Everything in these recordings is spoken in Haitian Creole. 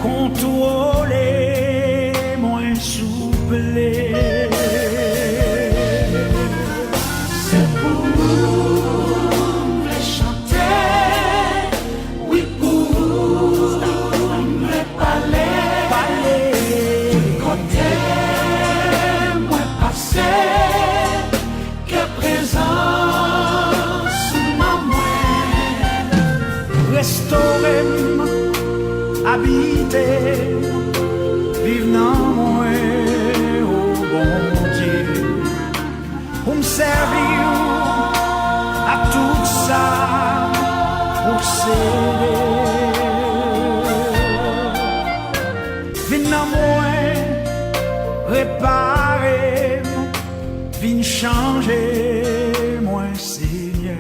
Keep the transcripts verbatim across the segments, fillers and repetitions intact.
Kontwole mwen, souple. Se pou m vle chante, wi, pou m vle pale. Pale. Kote mwen pase, ke prezans ou nan mwen. Restore m, abite m, viv nan mwen, o Bondye. Pou m sèvi w ak tout sa m posede. Vin nan mwen, repare m, vin chanje mwen, Senyè.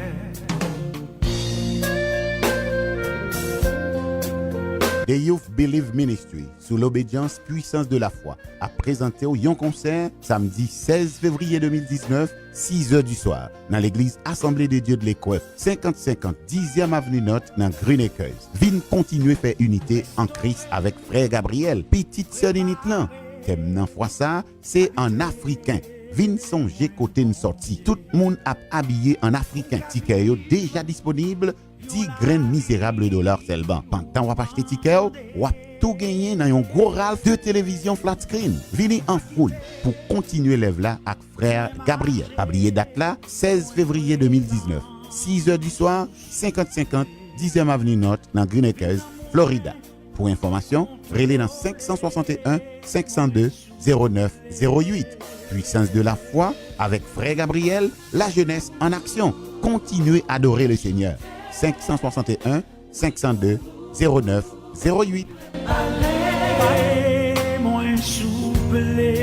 The Youth Believe Ministry, sou lobedyans Puissance de la Foi, ap prezante w yon konsè samdi sèz fevriye de mil diznèf, sis è di swa, nan legliz Assemblée de Dieu de Lécouef, senkant senkant dizyèm Avenue North nan Green Acres. Vin kontinye fè inite an Kris avèk frè Gabriel, pitit sè Ninit lan. Tèm nan fwa sa a, se an afriken. Vin sonje kote n sòti. Tout moun ap abiye an afriken. Tikè yo deja disponib, dis grenn mizerab dola sèlman. Pandan w ap achte tikè w, w ap tou genyen nan yon gwo ralf de televizyon flat screen. Vini an foul pou kontinye lèv la ak frè Gabriel. Pa bliye dat la, sèz fevriye de mil diznèf, sis è di swa, senkant senkant, dizyèm Avenue North nan Green Acres, Florida. Pou enfòmasyon, rele nan senk san swasanteyen, senk san de, zewo nèf zewo uit. Puissance de la Foi avèk frè Gabriel, la jeunesse en action. Kontinye adore le Seigneur. Senk san swasanteyen, senk san de, zewo nèf zewo uit. Pale mwen, souple.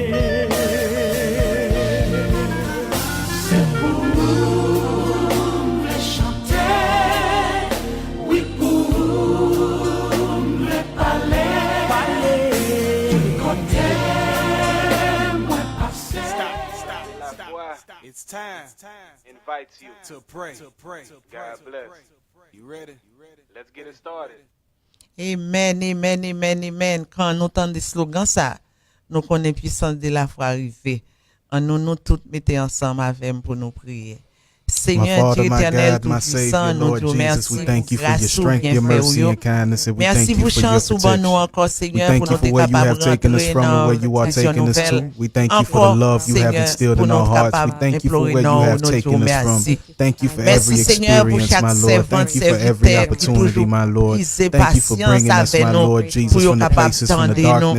Se pou m vle chante, wi, pou m vle pale. Pale. Kote mwen pase. Stop, stop, stop, stop. It's time. Invites you to pray. To pray. God bless. You ready? Let's get it started. Amen, amen, amen, amen. Kan nou tande slogan sa, nou konnen puissance de la foi rive. Annou nou tout mete ansanm avè m pou nou priye. Senyè Dye etènèl toupwisan, nou di w mèsi pou gras ou, byenfè w yo. Mèsi pou chans ou ban nou ankò, Senyè, pou nou te kapab rantre nan yon seksyon nouvèl ankò, Senyè, pou nou kapab enplore non w, nou di w mèsi. Mèsi, Senyè, pou chak sèvant, sèvitè ki toujou pize pasyans avè nou pou yo kapab tande nou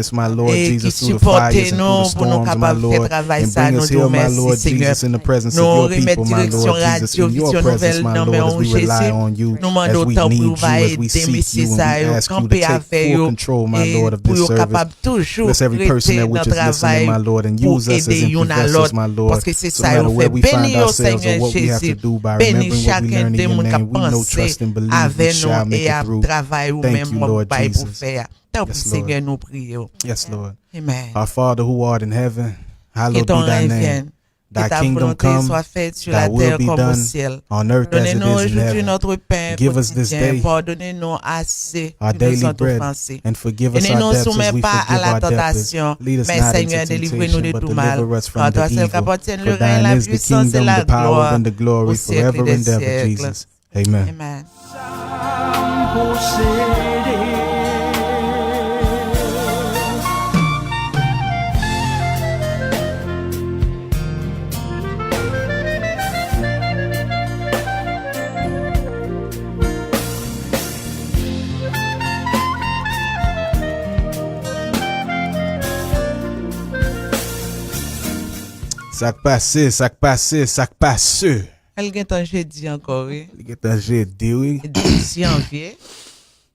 e ki sipòte nou pou nou kapab fè travay sa. Nou di w mèsi, Senyè. Nou remèt direksyon radyo Vizyon Nouvèl nan men w, Jezi. Nou mande w, tanpri w, va ede mesye sa yo, kanpe avè yo, e pou yo kapab toujou rete nan travay pou ede youn a lòt, paske se sa yo fè. Beni yo, Senyè Jezi. Beni chak de moun k ap panse avè nou e ap travay ou menm w ap bay pou fè a. Tanpri, Senyè, nou priye w. Amen. Ke ton règn vyen, ke ta volonte swa fèt sou latè kòm o syèl. Donnen nou ojodwi nòt pen kotidyen. Padone nou ase de nou zòt ofanse. Mennen nou sou men pa a la tantasyon, men, Senyè, delivre nou de tou mal. Car à toi seul qu'appartiennent le règne, la puissance et la gloire au siècle des siècles. Amen. Amen. Sa k pase, sa k pase, sa k pase? Al gentan jedi ankò, wi. Li gentan jedi, wi. Dis janvye.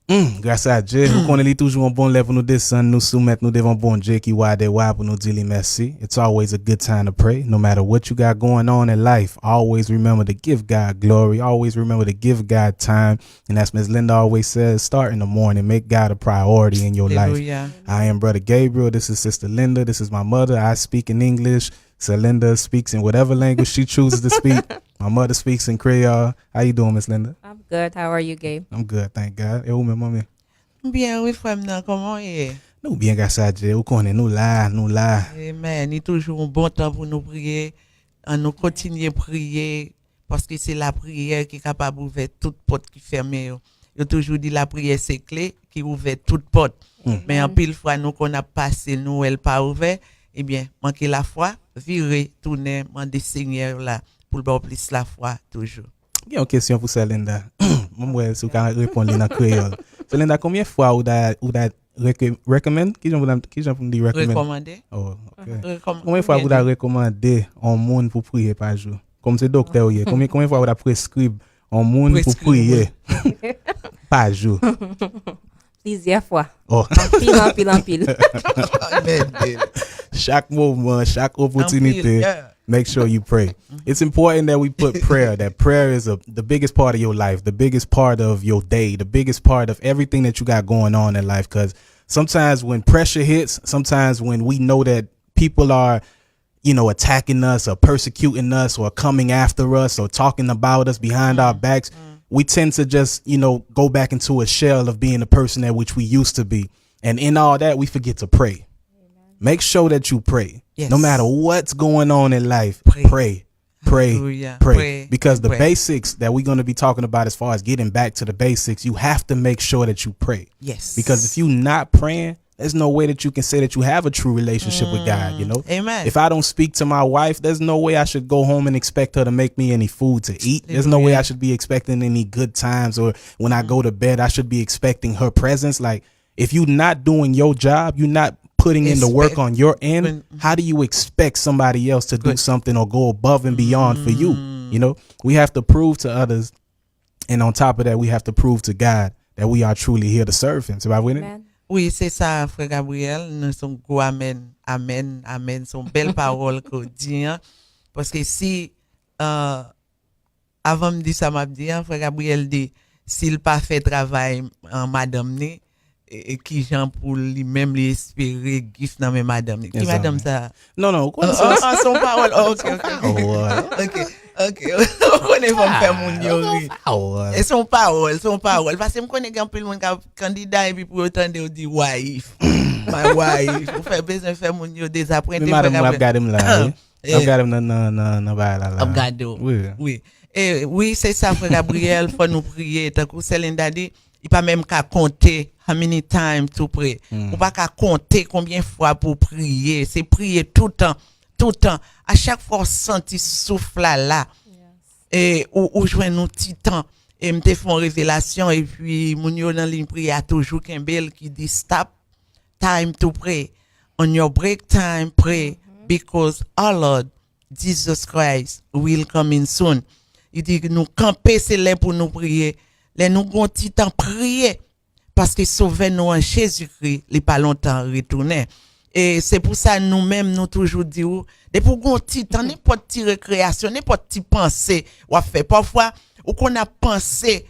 Hmm, gras a Dye, ou konnen li toujou yon bon lè pou nou desann, nou soumèt nou devan Bondye ki wa dè wa pou nou di li mèsi. It's always a good time to pray, no matter what you got going on in life. Always remember to give God glory. Always remember to give God time. And as Miss Linda always says, start in the morning. Make God a priority in your life. Hallelujah. I am Brother Gabriel. This is Sister Linda. This is my mother. I speak in English. So Linda speaks in whatever language she chooses to speak. My mother speaks in Creole. How you doing, Miss Linda? I'm good. How are you, Gabe? I'm good, thank God. E ou menm, manmi? M byen, wi, frè m nan, kòman w ye? Nou byen, gras a Dye. Ou konnen, nou la, nou la. Amen. Li toujou yon bon tan pou nou priye. Ann nou kontinye priye, paske se lapriyè ki kapab ouvè tout pòt ki fèmen yo. Yo toujou di lapriyè se kle ki ouvè tout pòt. Men anpil fwa, nou konn ap pase, nou wè l pa ouvè. Ebyen, manke lafwa, vire, tounen, mande Senyè la pou l ba w plis lafwa toujou. Gen yon kesyon pou Sè Linda. Mwen wè si w ka reponn li nan kreyòl. Sè Linda, konbyen fwa ou ta, ou ta reke-, recommend? Kijan pou n, kijan pou n di recommend? Rekòmande. Oh, ok. Rekòm-, konbyen fwa ou ta rekòmande yon moun pou priye pa jou? Kòm se doktè ou ye, konbyen, konbyen fwa ou ta prescribe yon moun pou priye pa jou? Plizyè fwa. Oh. Anpil, anpil, anpil. Amen. Chak moman, chak opòtinite, make sure you pray. It's important that we put prayer, that prayer is a, the biggest part of your life, the biggest part of your day, the biggest part of everything that you got going on in life. Because sometimes when pressure hits, sometimes when we know that people are you know, attacking us or persecuting us or coming after us or talking about us behind our backs, we tend to just, you know, go back into a shell of being the person that which we used to be. And in all that, we forget to pray. Make sure that you pray. Yes. No matter what's going on in life, pray. Pray. Pray. Hallelujah. Pray. Pray. Because the basics that we're going to be talking about as far as getting back to the basics, you have to make sure that you pray. Yes. Because if you're not praying, there's no way that you can say that you have a true relationship with God, you know? Amen. If I don't speak to my wife, there's no way I should go home and expect her to make me any food to eat. There's no way I should be expecting any good times, or when I go to bed, I should be expecting her presence. Like, if you're not doing your job, you're not putting in the work on your end, how do you expect somebody else to do something or go above and beyond for you? You know, we have to prove to others, and on top of that, we have to prove to God that we are truly here to serve Him. Se pa vre, Nene? Amen. Wi, se sa, frè Gabriel. Nou se yon gwo amen, amen, amen. Se yon bèl pawòl ke w di an. Paske si, euh, avan m di sa m ap di an, frè Gabriel di, si l pa fè travay, euh, madanm ni, e, e kijan pou li menm li espere gif nan men madanm ni? Ki madanm sa? Non, non, ou konnen se yon pawòl. Oh, ok, ok, ok. Ok, ok. Ou konnen fò m fè moun yo ri. E se yon pawòl, se yon pawòl. Paske m konnen gen anpil moun k ap kandida epi pou yo tande yo di wife. My wife. Ou fè bezwen fè moun yo dezaprente. Men madanm mwen ap gade m la, wi. Ap gade m nan, nan, nan, nan bagay la, la. Ap gade w. Wi. Wi. E, wi, se sa, frè Gabriel, fò nou priye. Tankou Sè Linda di, li pa menm ka konte how many time to pray. Ou pa ka konte konbyen fwa pou w priye. Se priye toutan, toutan. A chak fwa w santi souf la la, e ou, ou jwenn yon ti tan. E m te fè yon revelasyon, epi moun yo nan liy priyè a toujou kenbe l, ki di, stop time to pray. On your break time, pray, because our Lord Jesus Christ will come in soon. Li di nou kanpe, se lè pou nou priye. Lè nou gon ti tan, priye. Paske Sovè nou an, Jezikri, li pa lontan retounen. E se pou sa nou menm nou toujou di w, depi w gon ti tan, nenpòt ti rekreyasyon, nenpòt ti panse w ap fè. Pafwa, ou konn ap panse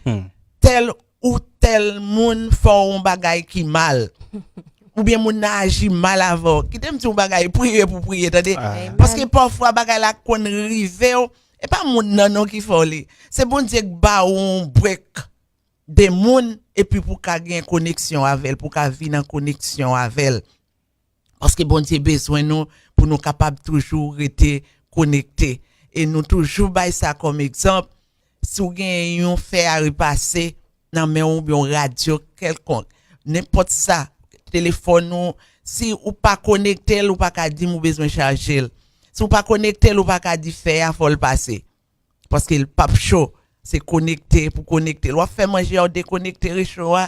tèl ou tèl moun fè w yon bagay ki mal. Oubyen moun nan aji mal avè w. Kite m di w yon bagay, priye pou priye, tande. Paske pafwa bagay la konn rive w, e pa moun nan non ki fè w li. Se Bondye k ba w yon break de moun, epi pou w ka gen koneksyon avè l, pou w ka vin an koneksyon avè l. Paske Bondye bezwen nou pou nou kapab toujou rete konekte. E nou toujou bay sa kòm egzanp. Si w gen yon fè a repase nan men w oubyen yon radyo kèlkonk, nenpòt sa, telefòn ou, si ou pa konekte l, ou pa ka di m ou bezwen chaje l. Si w pa konekte l, ou pa ka di fè a fò l pase. Paske l p ap cho. Se konekte pou konekte l. W ap fè manje a, w dekonekte recho a.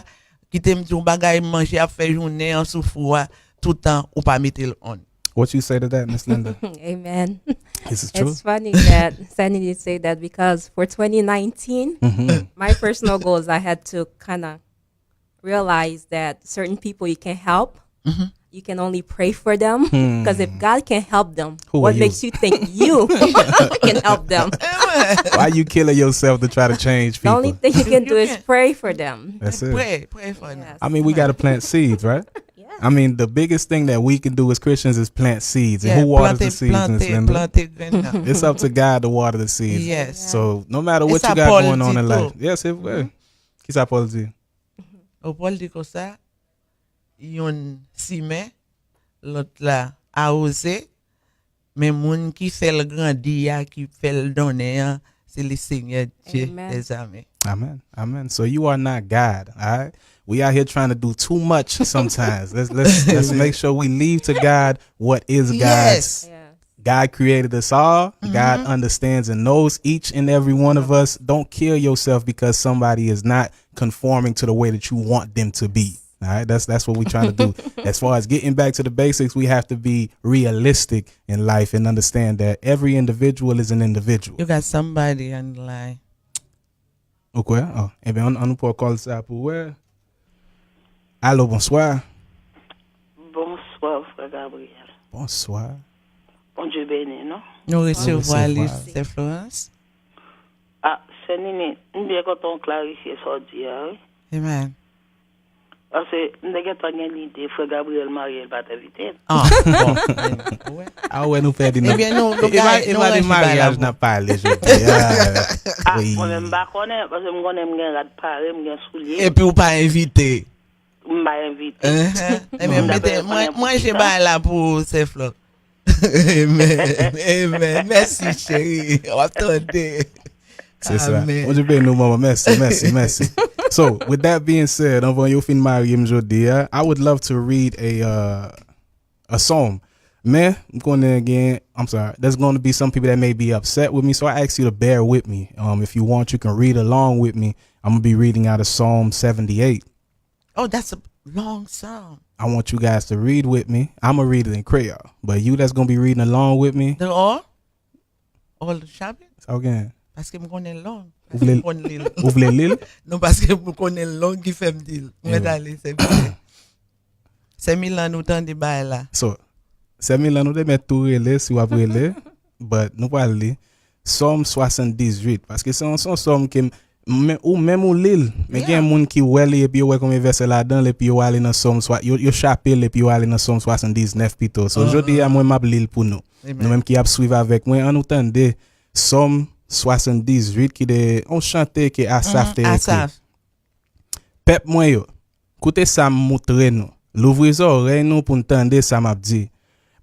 Kite m di w bagay, manje ap fè jounen an sou fou a, toutan ou pa mete l on. What you say to that, Miss Linda? Amen. This is true. It's funny that Sanity say that because for twenty nineteen, my personal goals, I had to kind of realize that certain people you can help, you can only pray for them. Because if God can help them, what makes you think you can help them? Why you killing yourself to try to change people? The only thing you can do is pray for them. That's it. Pray, pray for them. Yes. I mean, we got to plant seeds, right? Yeah. I mean, the biggest thing that we can do as Christians is plant seeds. And who waters the seeds, Miss Linda? Plante grenn nan. It's up to God to water the seeds. Yes. So, no matter what you got going on in life. Yes, it will. Ki sa Pòl di? Pòl di konsa, yonn simen, lòt la awoze, men moun ki fè l grandi a, ki fè l donnen an, se Lesenyè Dye dèzame. Amen. Amen. So you are not God, all right? We out here trying to do too much sometimes. Let's let's let's make sure we leave to God what is God's. Yes. Yeah. God created us all. God understands and knows each and every one of us. Don't kill yourself because somebody is not conforming to the way that you want them to be. All right, that's that's what we're trying to do. As far as getting back to the basics, we have to be realistic in life and understand that every individual is an individual. You got somebody on the line. Ok, oh, ebyen, an nou pran kòl sa pou wè. Alo, bonswa. Bonswa, frè Gabriel. Bonswa. Bondye beni nou. Nou resevwa li, Resevwa. Sè Florence. Ah, sè Nini, m byen kontan w klarifye sa w di a, wi. Amen. Paske m te gentan gen lide, frè Gabriel marye, l pa t envite m. Ah, bon. Ou wè? A wè nou pèdi nan. Ebyen, nou, nou E pa- gay- e nou pa de ranje bagay la maryaj pou- n ap pale jodi a. Ah, Wi. Mwen menm m pa konnen, paske m konnen m gen rad pare, m gen soulye, Epi ou pa envite. M pa envite. Enhen. Ebyen, M ta mete, vle mwen, konnen mwen je poukisa. Bagay la pou ou, Sè Florence. Amen. Amen. Mèsi, cheri. W ap tande. Se sa. Amen. Bondye beni nou, manman. Mèsi, mèsi, mèsi. So, with that being said, anvan yo fin marye m jodi a, I would love to read a, uh, a psalm. Men, m konnen gen, I'm sorry, there's going to be some people that may be upset with me, so I ask you to bear with me. Um, if you want, you can read along with me. I'm going to be reading out of Psalm seventy-eight. Oh, that's a long song. I want you guys to read with me. I'm going to read it in Creole, but you that's going to be reading along with me, The all? All the chapter? Okay. Paske m konnen l long. Ou vle- M konn li l. Ou vle li l? Non, paske m konnen l long ki fè m di l. Mwen Yeah. Ale, Sè Milan. Sè Milan, nou tande bagay la. So, Sè Milan, nou te mèt tou rele si w ap rele, but nou pral li. Sòm swasanndizuit, paske se yon, se yon sòm ke m, men, ou menm ou li l, men Yeah. gen moun ki wè li epi yo wè konbyen vèsè ladan l, epi yo ale nan Sòm swa, yo, yo chape l epi yo ale nan Sòm swasanndiznèf pito. So, jodi a, mwen, m ap li l pou nou. Amen. Nou menm ki ap swiv avèk mwen, an nou tande Sòm swasanndizuit ki de yon chante ke Asaf te ekri. Asaf. Pèp mwen yo, koute sa m moutre nou. Louvri zòrèy nou pou n tande sa m ap di.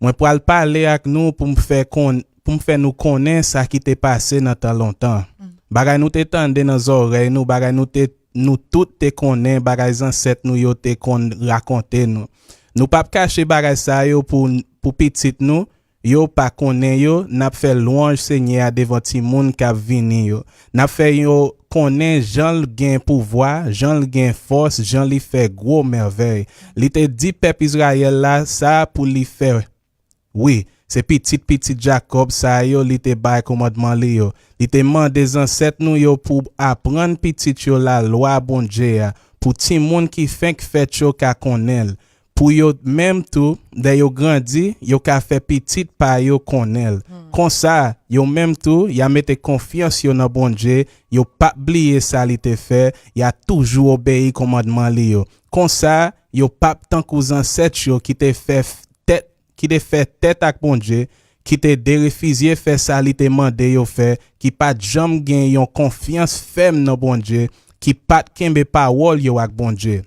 Mwen pral pale ak nou pou m fè konn, pou m fè nou konnen sa ki te pase nan tan lontan. Bagay nou te tande nan zòrèy nou, bagay nou te, nou tout te konnen, bagay zansèt nou yo te konn rakonte nou. Nou p ap kache bagay sa yo pou, pou pitit nou, yo pa konnen yo, n ap fè lwanj Senyè a devan timoun k ap vini yo. N ap fè yo konnen jan l gen pouvwa, jan l gen fòs, jan li fè gwo mèvèy. Li te di pèp Izrayèl la sa pou li fè. Wi, se pitit pitit Jakòb sa yo li te bay kòmandman li yo. Li te mande zansèt nou yo pou aprann pitit yo lalwa Bondye a, pou timoun ki fenk fèt yo ka konnen l, pou yo menm tou, lè yo grandi, yo ka fè pitit pa yo konnen l. Konsa, yo menm tou, y a mete konfyans yo nan Bondye, yo p ap bliye sa li te fè, y a toujou obeyi kòmandman li yo. Konsa, yo p ap tankou zansèt yo ki te fè f- tèt, ki te fè tèt ak Bondye, ki te derefizye fè sa li te mande yo fè, ki pa t janm gen yon konfyans fèm nan Bondye, ki pa t kenbe pawòl yo ak Bondye.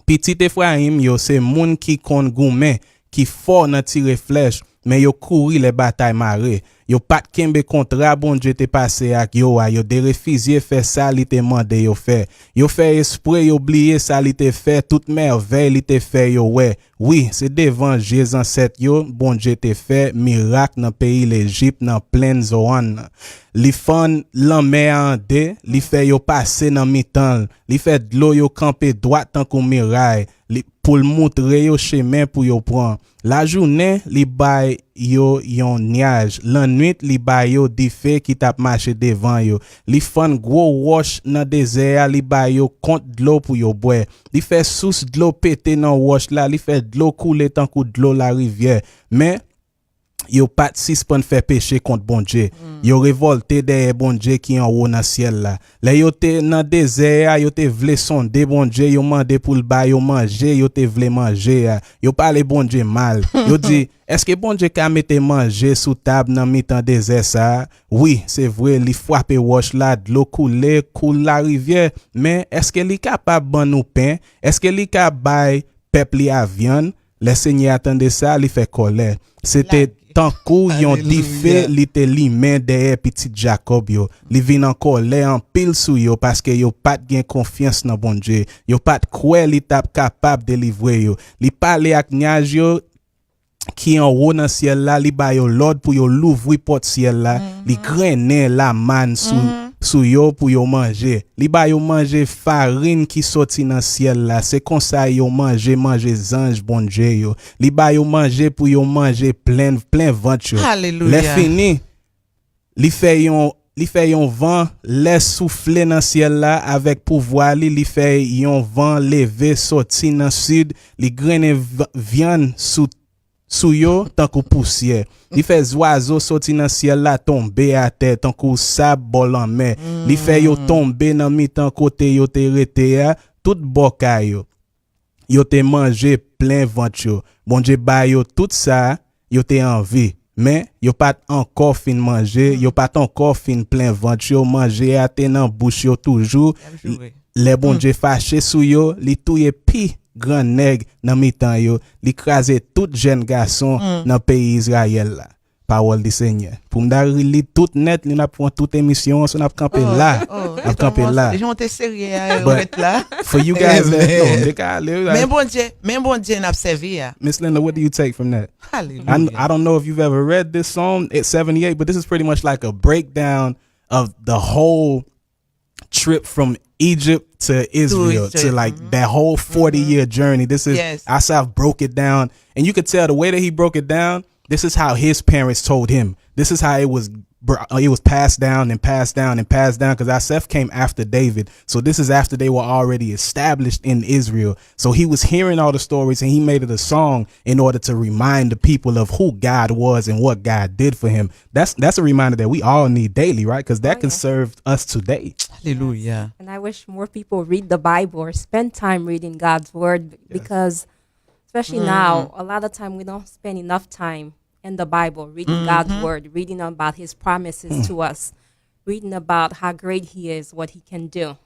Pitit Efrayim yo se moun ki konn goumen, ki fò nan tire flèch, men yo kouri lè batay mare. Yo pa t kenbe kontra Bondye te pase ak yo a, yo derefizye fè sa li te mande yo fè. Yo fè espre yo bliye sa li te fè, tout mèvèy li te fè yo wè. Wi, se devan je zansèt yo Bondye te fè mirak nan peyi Lejip, nan plenn Zoan nan. Li fann lanmè a an de, li fè yo pase nan mitan l, li fè dlo yo kanpe dwat tankou miray, li, pou l moutre yo chemen pou yo pran. Lajounen, li bay yo yon nyaj, lannwit, li bay yo dife ki t ap mache devan yo. Li fann gwo wòch nan dezè a, li bay yo kont dlo pou yo bwè. Li fè sous dlo pete nan wòch la, li fè dlo koule tankou dlo larivyè. Men, yo pa t sispann fè peche kont Bondye. Yo revòlte dèyè Bondye ki anwo nan syèl la. Lè yo te nan dezè a, yo te vle sonde Bondye, yo mande pou l ba yo manje yo te vle manje a. Yo pale Bondye mal. Yo di, "Èske Bondye ka mete manje sou tab nan mitan dezè sa a?" Wi, se vre, li frape wòch la, dlo koule, koul larivyè, men èske li kapab ban nou pen? Èske li ka bay pèp li a vyann? Lè Senyè a tande sa, li fè kòlè. Se te tankou yon dife li te limen dèyè pitit Jakòb yo. Li vin an kòlè anpil sou yo paske yo pa t gen konfyans nan Bondye. Yo pa t kwè li t ap kapab delivre yo. Li pale ak nyaj yo ki anwo nan syèl la, li ba yo lòd pou yo louvri pòt syèl la, li grennen lamann sou, sou yo pou yo manje. Li ba yo manje farin ki soti nan syèl la. Se konsa yo manje manje zanj Bondye yo. Li ba yo manje pou yo manje plen, plen vant yo. Lè fini, li fè yon, li fè yon van, lè soufle nan syèl la avèk pouvwa li, li fè yon van leve soti nan sid, li grennen v- vyann sou, sou yo tankou pousyè. Li fè zwazo soti nan syèl la tonbe atè tankou sab bò lanmè. Li fè yo tonbe nan mitan kote yo te rete a, tout bò kay yo. Yo te manje plen vant yo. Bondye ba yo tout sa yo te anvi. Men, yo pa t ankò fin manje, yo pa t ankò fin plen vant yo, manje a te nan bouch yo toujou. Lè Bondye fache sou yo, li touye pi gran nèg nan mitan yo, li kraze tout jèn gason nan peyi Izrayèl la. Pawòl di Senyè. Pou m ta reli tout nèt, li n ap pran tout emisyon an, so n ap kanpe la. N ap kanpe la. Jan w te serye a, yo ret la. For you guys that, no, m te ka ale. Men Bondye, men Bondye n ap sèvi a. Miss Linda, what do you take from that? I, I don't know if you've ever read this Psalm, it's seventy-eight, but this is pretty much like a breakdown of the whole trip from Egypt to Israel, to like that whole forty year journey. This is, Asaph broke it down, and you could tell the way that he broke it down, this is how his parents told him. This is how it was, br- uh, it was passed down and passed down and passed down, because Asaph came after David. So this is after they were already established in Israel. So he was hearing all the stories and he made it a song in order to remind the people of who God was and what God did for him. That's that's a reminder that we all need daily, right? Because that can serve us today. Hallelujah. And I wish more people read the Bible or spend time reading God's word, because especially now, a lot of time we don't spend enough time in the Bible, reading God's word, reading about his promises to us, reading about how great he is, what he can do.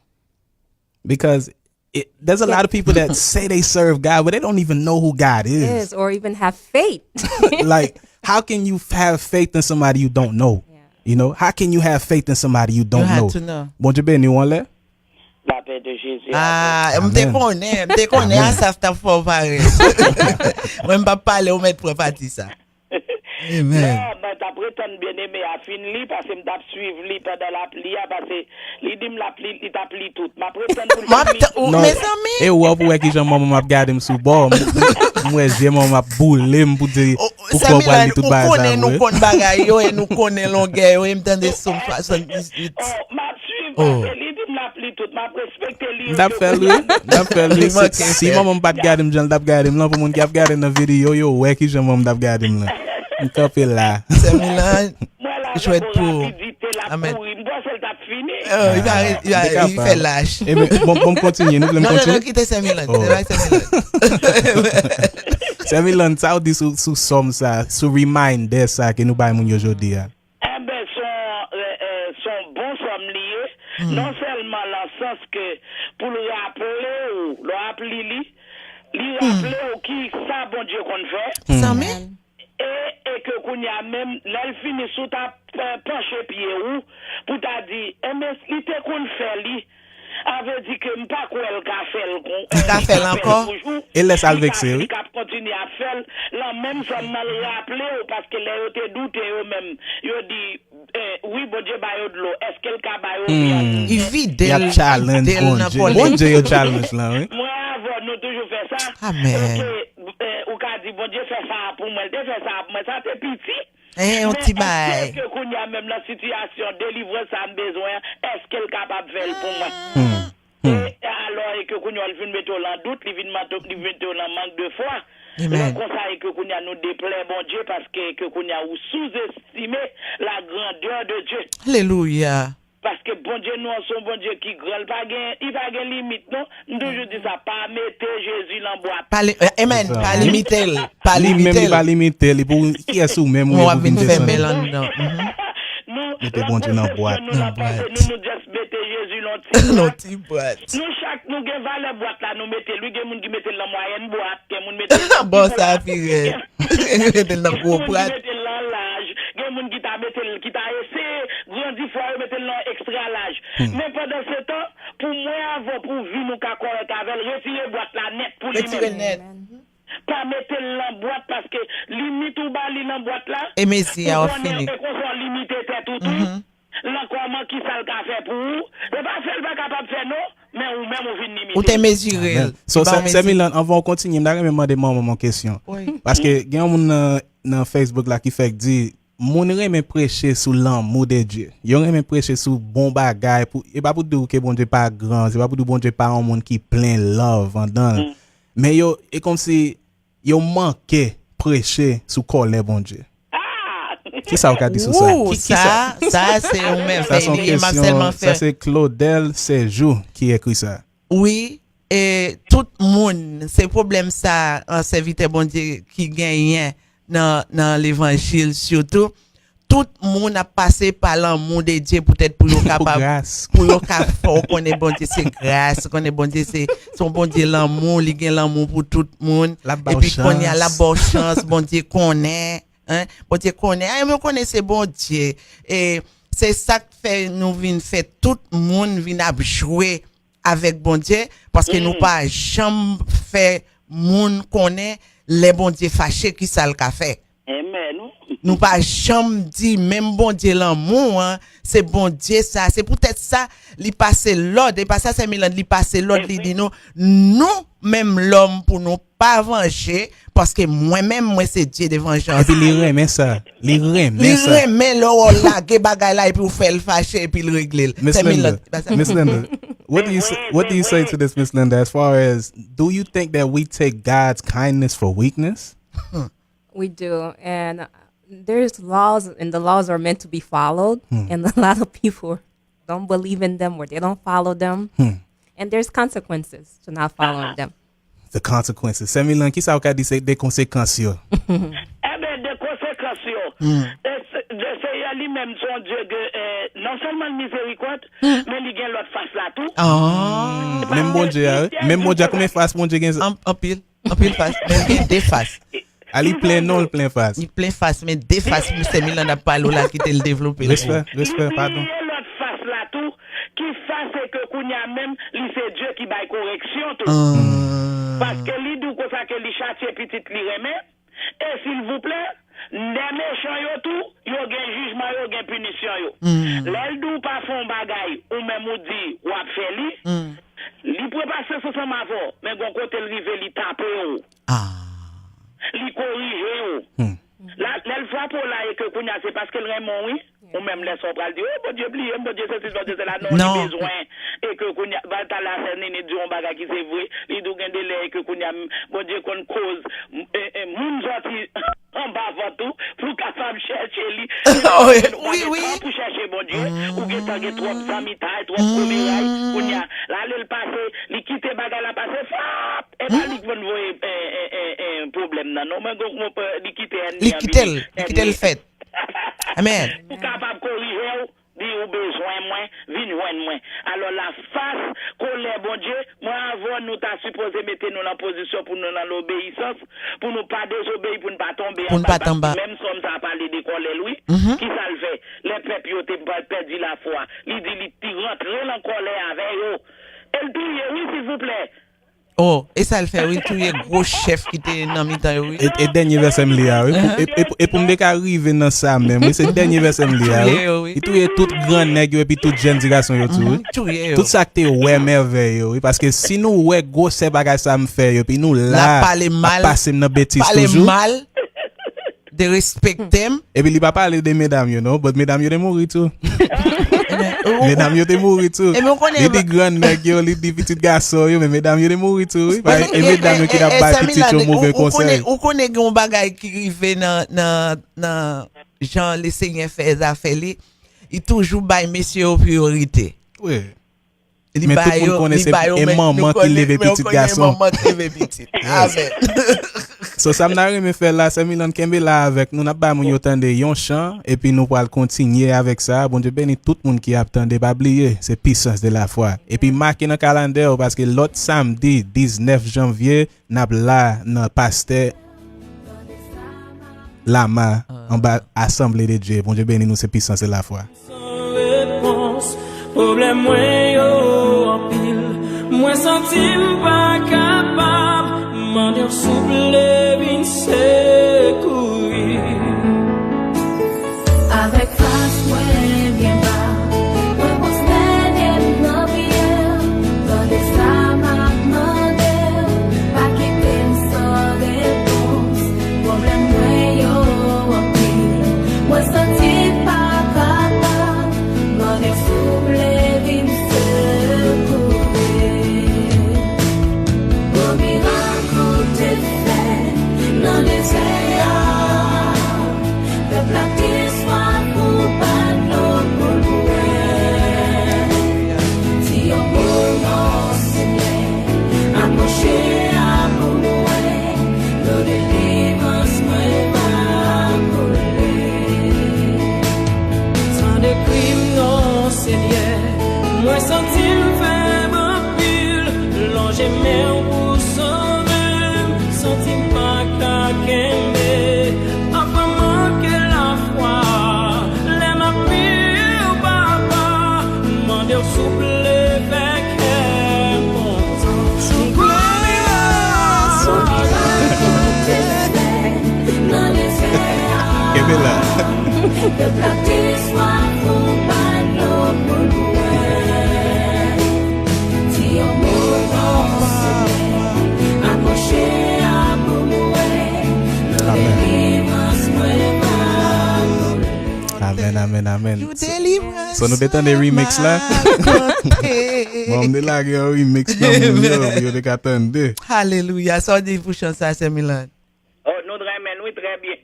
Because it, there's a lot of people that say they serve God, but they don't even know who God is. Yes, or even have faith. Like, how can you have faith in somebody you don't know? You know, how can you have faith in somebody you don't know? Bondye beni w anlè. Lapè de Jezi. Ah, m te konnen, m te konnen Asaf t ap fè w parèy. Mwen m p ap pale, ou mèt pran pati sa. Amen. Non, mwen t ap retann Byeneme a fin li, paske m t ap swiv li pandan l ap li a, paske li di m l ap li, li t ap li tout. M ap retann pou l fin li. Mezanmi. E ou wè pou wè kijan manman m ap gade m sou bò. M wè zye manman m ap boule m pou di poukò w pral li tout bagay sa vre. Nou konn bagay yo e nou konnen longè yo e m tande Sòm swasanndizuit. M ap swiv paske li di m l ap li tout, m ap respekte li. M t ap fè l wi. M t ap fè l wi. Si manman m pa t gade m jan l t ap gade m lan, pou moun k ap gade nan videyo yo wè kijan manman m t ap gade m lan. M kanpe la. Sè Milan, jwèt pou ou. Amèn. Li fè lach. Bon, bon, kontinye. Nou vle m kontinye? Non, non, kite Sè Milan. Kite bay Sè Milan. Sè Milan, sa w di sou sòm sa, sou reminder sa ke nou bay moun yo jodi a? Enben, se yon, se yon bon sòm li ye. Non sèlman lan sans ke pou l raple w, lè w ap li li, li raple w ki sa Bondye konn fè. Zanmi. E, e ke kounye a menm, lè l fini, si w ta panche pye w, pou w ta di, enben, li te konn fè li. A vle di ke m pa kwè l ka fè l kon. Li ka fè l ankò. E lè sa l vekse, wi. Li ka kontinye ap fè l. Lan menm zòn nan l raple w, paske lè yo te doute yo menm, yo di, wi, Bondye ba yo dlo, èske l ka ba yo vyann? Li vide l, vide l nan pòl li. Bondye yo challenge lan, wi. Mwen avè w, nou toujou fè sa. Amèn. Ou ka di, Bondye fè sa a pou mwen, l te fè sa a pou mwen, sa te piti. Yon ti bagay. Men èske kounye a menm nan sitiyasyon delivrans sa a m bezwen an, èske l kapab fè l pou mwen? E alò, e ke kounye a, li vin mete w lan dout, li vin mete w lan mank de fwa. Lè konsa, e ke kounye a, nou deplè Bondye, paske e ke kounye a, ou souzestime la grandeur de Dieu. Alelouya. Paske Bondye nou an se yon Bondye ki gran, li pa gen, li pa gen limit, non. M toujou di sa, pa mete Jezi lan bwat. Pa li, amen. Pa limite l. Pa limite l. Li menm, li pa limite l. Li pou, kiyès ou menm, ou menm pou vin desann. Mete Bondye nan bwat. Nan bwat. Nou, nou just mete Jezi lan ti bwat. Lan ti bwat. Nou chak, nou gen valè bwat la, nou mete l. Wi, gen moun ki mete l lan mwayèn bwat, gen moun mete l lan ti bwat. Bon, sa pi rèd. Mete l nan gwo bwat. Gen moun ki mete l lan laj, gen moun ki ta mete l, ki ta eseye grandi fwa yo mete l nan ekstra laj. Men pandan se tan, pou mwen, avan pou vi nou ka kòrèk avè l, retire bwat la nèt pou li menm. Retire nèt. Pa mete l lan bwat, paske limit ou ba li lan bwat la, e mezi a w ap fini. E konsa w limite tèt ou tou. Lan kòman, kisa l ka fè pou ou? E pa fè l pa kapab fè non, men ou menm ou vin limite. Ou te mezire l. So, Sè Milan, anvan w kontinye, m ta renmen mande manman m yon kesyon. Paske gen yon moun nan, nan Facebook la ki fèk di, moun renmen preche sou l'amour de Dieu. Yo renmen preche sou bon bagay. Pou, e pa pou di w ke Bondye pa gran, se pa pou di w Bondye pa yon moun ki plen love andan l. Men yo, e kòmsi yo manke preche sou kòlè Bondye. Kisa w ka di sou sa? Wou, sa, sa se yon mèvèy li ye, m ap sèlman fè. Sa se Claudel Sejou ki ekri sa. Wi, e tout moun, se pwoblèm sa, an sèvitè Bondye ki genyen nan, nan levanjil sitou. Tout moun ap pase pa l'amour de Dieu poutèt pou yo kapab, pou yo ka fè w konnen Bondye se gras, konnen Bondye se, se yon Bondye lanmou, li gen lanmou pou tout moun. Epi kounye a l ap ba w chans, Bondye konnen, hein? Bondye konnen. Ay, mwen konnen se Bondye. E se sa k fè nou vin fè tout moun vin ap jwe avèk Bondye, paske nou pa janm fè moun konnen lè Bondye fache, kisa l ka fè. Nou pa janm di menm Bondye lanmou an, se Bondye sa. Se poutèt sa, li pase lòd, e pa sa, Sè Milan, li pase lòd, li di nou, nou, menm lòm, pou nou pa vanje, paske mwen menm, mwen se Dye de vanjans. Epi li renmen sa. Li renmen sa. Li renmen lè w lage bagay la epi w fè l fache epi l regle l. Miss Linda, Miss Linda, what do you say, what do you say to this, Miss Linda, as far as, do you think that we take God's kindness for weakness? We do, and there's laws, and the laws are meant to be followed, and a lot of people don't believe in them or they don't follow them. And there's consequences to not following them. The consequences. Sè Milan, kisa w ka di se de konsekans yo? Enben, de konsekans yo. E se- de Seyè li menm se yon Dye de, eh, non sèlman l mizerikòd, men li gen lòt fas la tou. Ah. Menm Bondye a, wi. Menm Bondye a, konbyen fas Bondye gen? An- Anpil. Anpil fas. Men l gen de fas. A li plen non, l plen fas. Li plen fas, men de fas, Sè Milan ap pale w la, kite l devlope l pou ou. Respè, respè, padon. Li gen lòt fas la tou, ki fas e ke kounye a menm, li se Dye ki bay koreksyon tou. Paske li di w konsa ke li chatye pitit li renmen, e silvouplè, nèg mechan yo tou, yo gen jijman yo, gen pinisyon yo. Lè l di w pa fè yon bagay, ou menm ou di w ap fè li, li pran pasyans ansanm avè w, men gon kote l rive, li tape w. Li korije w. Lè l frape w la e ke kounye a se paske l renmen w wi. Ou menm lè sa w pral di, o Bondye bliye m, Bondye sesi, Bondye sela, non, li bezwen. E ke kounye a, ba talè a sè Nini di yon bagay ki se vre, li di w gen de lè e ke kounye a Bondye konn koz moun sòti anba vant ou pou w kapab chèche li. Ou gentan gen twòp zanmitay, twòp komeray, kounye a l ale l pase, li kite bagay la pase, fap! E pa li k vin voye pwoblèm nan non, men gon li kite ènmi an vini. Li kite l, li kite l fèt. Amèn. Pou kapab korije w, di ou bezwen mwen, vin jwenn mwen. Alò lafas kolè Bondye, mwen avè w nou ta sipoze mete nou nan pozisyon pou nou nan lobeyisans, pou nou pa dezobeyi, pou n pa tonbe anba. Paske menm sòm sa a pale de kòlè l wi. Kisa l fè? Lè pèp yo te pèdi lafwa, li di li t rantre nan kòlè avè yo. E l touye wi silvouplè. Oh, e sa l fè wi, l touye gwo chèf ki te nan mitan yo wi. E dènye vèsè m li a wi. E pou m te ka rive nan sa menm wi, se dènye vèsè m li a wi. Li touye tout gran nèg yo epi tout jèn ti gason yo tou wi. Tout sa k te wè mèvèy yo wi, paske si nou wè gwosè bagay sa m fè yo epi nou la ap pase m nan betiz toujou. Derespekte m. Epi li pa pale de medam yo non, but medam yo te mouri tou. Medam yo te mouri tou. Li di grann nèg yo, li di pitit gason yo, men medam yo te mouri tou, wi. E medam yo ki t ap bay pitit yo move konsèy. Ou konnen gen yon bagay ki rive nan, nan, nan jan Lesenyè fè zafè li. Li toujou bay mesye yo priyorite. Wi. Men tout moun konnen se e manman ki leve pitit gason. Manman ki leve pitit. Amen. So, sa m ta renmen fè la, Sè Milan, kenbe la avèk nou. N ap ba moun yo tande yon chan, epi nou pral kontinye avèk sa. Bondye beni tout moun ki ap tande. Pa bliye, se Puissance de la foi. Epi make nan kalandè w, paske lòt samdi, diznèf janvye, n ap la nan pastè Lama, anba Asanble de Dye. Bondye beni nou, se Puissance de la foi. San repons, pwoblèm mwen yo anpil. Mwen santi m pa kapab. Mande w souple vin sekouri. Avèk fas mwen byen ba, mwen pwostène m nan priyè. Tande sa m ap mande w, pa kite m san repons. Pwoblèm mwen yo anpil, mwen santi m pa kapab. Mande w souple vin sekouri. Gwo mirak ou te fè nan dezè a. Pèp la te swaf pou ba l dlo pou l bwè. Di yon mo non, Senyè, apwoche a pou m wè. Lo delivrans mwen va koule. Tande kri m non, Senyè, mwen santi m fèb anpil. Lonje men w pou sove m, santi m pa ka kenbe. Anfan manke lafwa, lè m ap priye w, Papa, mande w souple fè kè m kontan. Souple. Kenbe la. Pèp la te swaf pou ba l dlo pou l bwè. Di yon mo non, Senyè, apwoche a pou m wè. Lo delivrans mwen va koule. Amen, amen, amen. So, nou te tande remix la. Bon, m te lage yon remix nan moun yo, pou yo te ka tande. Alelouya. Sa w di pou chan sa, Sè Milan? Oh, nou renmen l, wi, trè byen.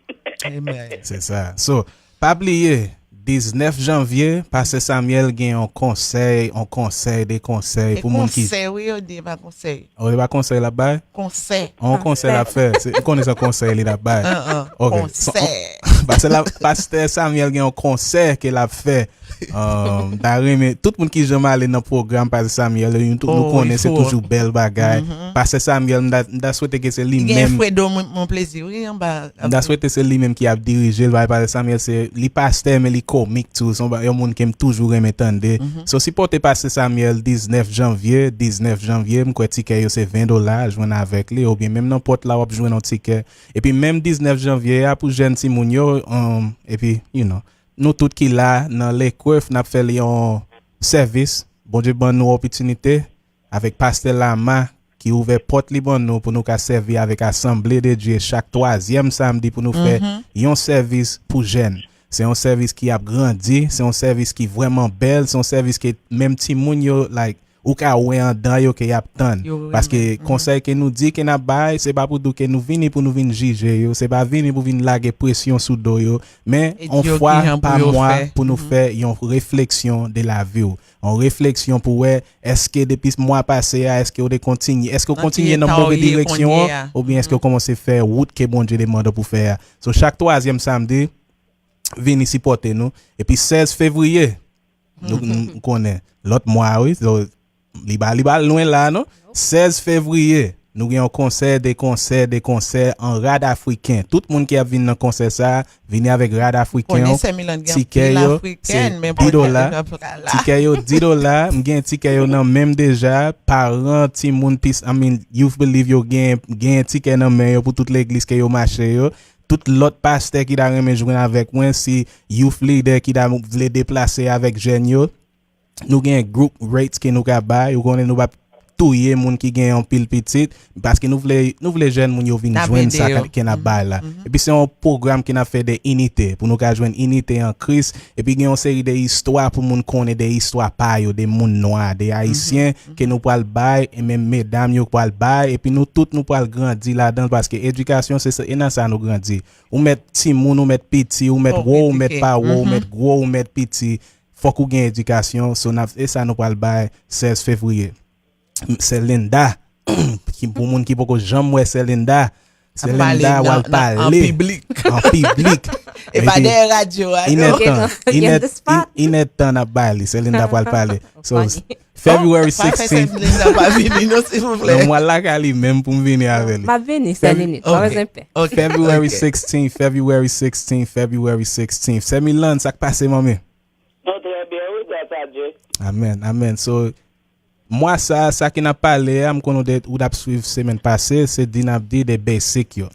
Amen. Se sa. So, pa bliye, diznèf janvye, Pastè Samuel gen yon konsèy, yon konsèy de konsèy pou moun ki... Se konsèy, wi, yo di, e pa konsèy. Oh, e pa konsèy l ap bay? Konsè. Yon konsè l ap fè. Se, ou konnen se yon konsèy li t ap bay. An, an. Ok. Konsè. Pastè la, Pastè Samuel gen yon konsè ke l ap fè. Um, m ta renmen, tout moun ki janm ale nan pwogram Pastè Samuel, nou, tout, nou konnen se toujou bèl bagay. Pastè Samuel, m ta, m ta swete ke se li menm. Li gen Fredo Mon, Mon Plaisir, wi, anba. M ta swete se li menm ki ap dirije l, paske Pastè Samuel se, li pastè, men li komik tou. Se yon ba-, yon moun ke m toujou renmen tande. So, sipòte Pastè Samuel diznèf janvye, diznèf janvye, m kwè tikè yo se ven dola, jwenn avèk li, oubyen menm nan pòt la, w ap jwenn yon tikè. Epi menm diznèf janvye a pou jèn timoun yo, um, epi, you know, nou tout ki la nan Lekref, n ap fè li yon sèvis. Bondye ban nou opòtinite avèk Pastè Lama ki ouvè pòt li ban nou pou nou ka sèvi avèk Asanble de Dye chak twazyèm samdi pou nou fè yon sèvis pou jèn. Se yon sèvis ki ap grandi, se yon sèvis ki vrèman bèl, se yon sèvis ke menm timoun yo, like, ou ka wè anndan yo ke y ap tann. Yo renmen. Paske konsèy ke nou di ke n ap bay, se pa pou di ke nou vini pou nou vin jije yo, se pa vini pou vin lage presyon sou do yo, men yon fwa pa mwa pou nou fè yon refleksyon de lavi w. Yon refleksyon pou wè, èske depi mwa pase a, èske w te kontinye, èske w kontinye nan move direksyon an, oubyen èske w kòmanse fè wout ke Bondye te mande w pou fè a. So, chak twazyèm samdi, vini sipòte nou. Epi sèz fevriye, nou, nou konnen, lòt mwa, wi, so, li pa, li pa lwen la, non. Sèz fevriye, nou gen yon konsè de konsè de konsè an rad afriken. Tout moun ki ap vin nan konsè sa, vini avèk rad afriken yo. Tikè yo, se di dola. Tikè yo, di dola. M gen tikè yo nan men m deja. Paran, timoun, pis, I mean, Youth Believe yo gen, gen tikè nan men yo pou tout legliz ke yo mache yo. Tout lòt pastè ki ta renmen jwenn avèk mwen, si youth leader ki ta vle deplase avèk jèn yo, nou gen group rates ke nou ka bay, ou konnen nou p ap touye moun ki gen anpil pitit, paske nou vle, nou vle jèn moun yo vin jwenn sa ke n ap bay la. Epi se yon pwogram ke n ap fè de inite, pou nou ka jwenn inite an Kris, epi gen yon seri de istwa pou moun konnen, de istwa pa yo, de moun nwa, de Ayisyen, ke nou pral bay, e menm medam yo pral bay, epi nou tout nou pral grandi ladan l, paske edikasyon se sa, e nan sa nou grandi. Ou mèt timoun, ou mèt piti, ou mèt wo, ou mèt pa wo, ou mèt gwo, ou mèt piti, fòk ou gen edikasyon. So, n ap, e sa nou pral bay sèz fevriye. Sè Linda, ki, pou moun ki poko janm wè Sè Linda, Sè Linda w al pale an piblik. An piblik. E pa dèyè radyo a, non. Inèdtan, inèdtan n ap bay li, Sè Linda pral pale. So, February sixteen. Nan mwa lakay li menm pou m vini avè li. M ap vini, Sè Linda, pa bezwen pè. February sixteen, February sixteen, February sixteen. Sè Milan, sa k pase, manmi? Nou trè byen, wi, gras a Dye. Amèn, amèn. So, mwa sa, sa ke n ap pale a, m konnen w te, ou t ap swiv semèn pase, se di n ap di de basic yo.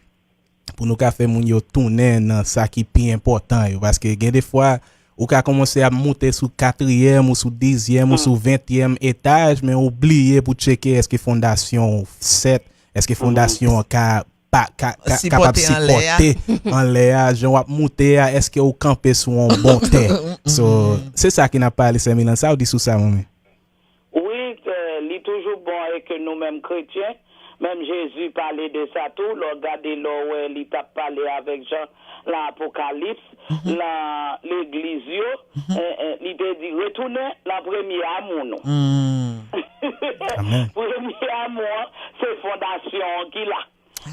Pou nou ka fè moun yo tounen nan sa ki pi enpòtan yo. Paske gen de fwa, ou ka kòmanse ap moute sou katriyèm ou sou dizyèm ou sou ventyèm etaj, men ou bliye pou tcheke èske fondasyon w sèt, èske fondasyon an ka pa, ka, ka, kapab sipòte anlè a, jan w ap moute a, èske ou kanpe sou yon bon tè. So, se sa ke n ap pale, Sè Milan. Sa w di sou sa, manmi? Wi, eh, li toujou bon e ke nou menm kretyen, menm Jezi pale de sa tou, lè w gade, lè w wè li t ap pale avèk Jan nan Apokalips, nan legliz yo, eh, eh, li te di, retounen nan premye amou nou. Premye amou an, se fondasyon an ki la.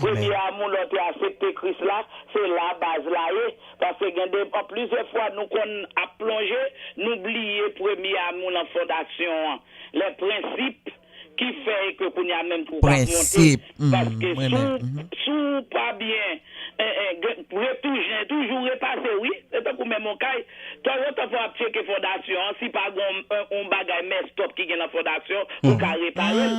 Premye amou lè w te aksepte Kris la, se la baz la ye. Paske gen de, plizyè fwa nou konn ap plonje, nou bliye premye amou nan fondasyon an. Lè prensip ki fè e ke kounye a menm tou w ap monte. Paske si w, si w pa byen, eh, eh, gen, retounen, toujou repase, wi. Se tankou menm yon kay, tanzantan fò w ap tcheke fondasyon an, si pa gen yon, yon bagay mèstòp ki gen nan fondasyon, ou ka repare l.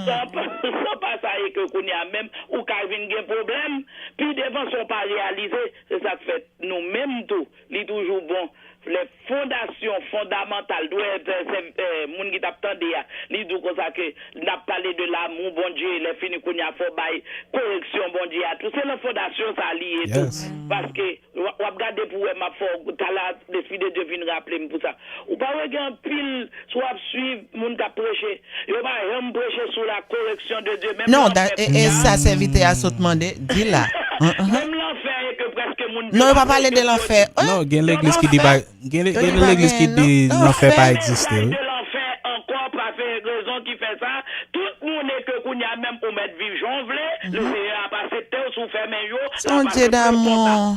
San pa, san pa sa e ke kounye a menm, ou ka vin gen pwoblèm. Pi devan, san w pa reyalize, se sa k fè nou menm tou, li toujou bon. Lè fondasyon fondamantal, dwe, eh, moun ki t ap tande a, li di w konsa ke n ap pale de lamou Bondye, lè fini kounye a fò w bay koreksyon Bondye a tou. Se nan fondasyon sa li ye tou. Paske w, w ap gade pou w wè m ap fè w, talè Lespri de Dye vin raple m pou sa. Ou pa wè gen anpil, si w ap swiv moun k ap preche, yo pa janm preche sou la correction de Dieu. Menm lanfè, e, e sa sèvitè a sot mande, di la. Menm lanfè e ke prèske moun. Non, yo pa pale de lanfè. Non, gen legliz ki di pa, gen, gen legliz ki di lanfè pa egziste, wi. De lanfè ankò, pa fè rezon ki fè sa, tout moun e ke kounye a menm ou mèt viv jan w vle, le Senyè ap aksepte w si w fèmen yo. Se yon Dye damou.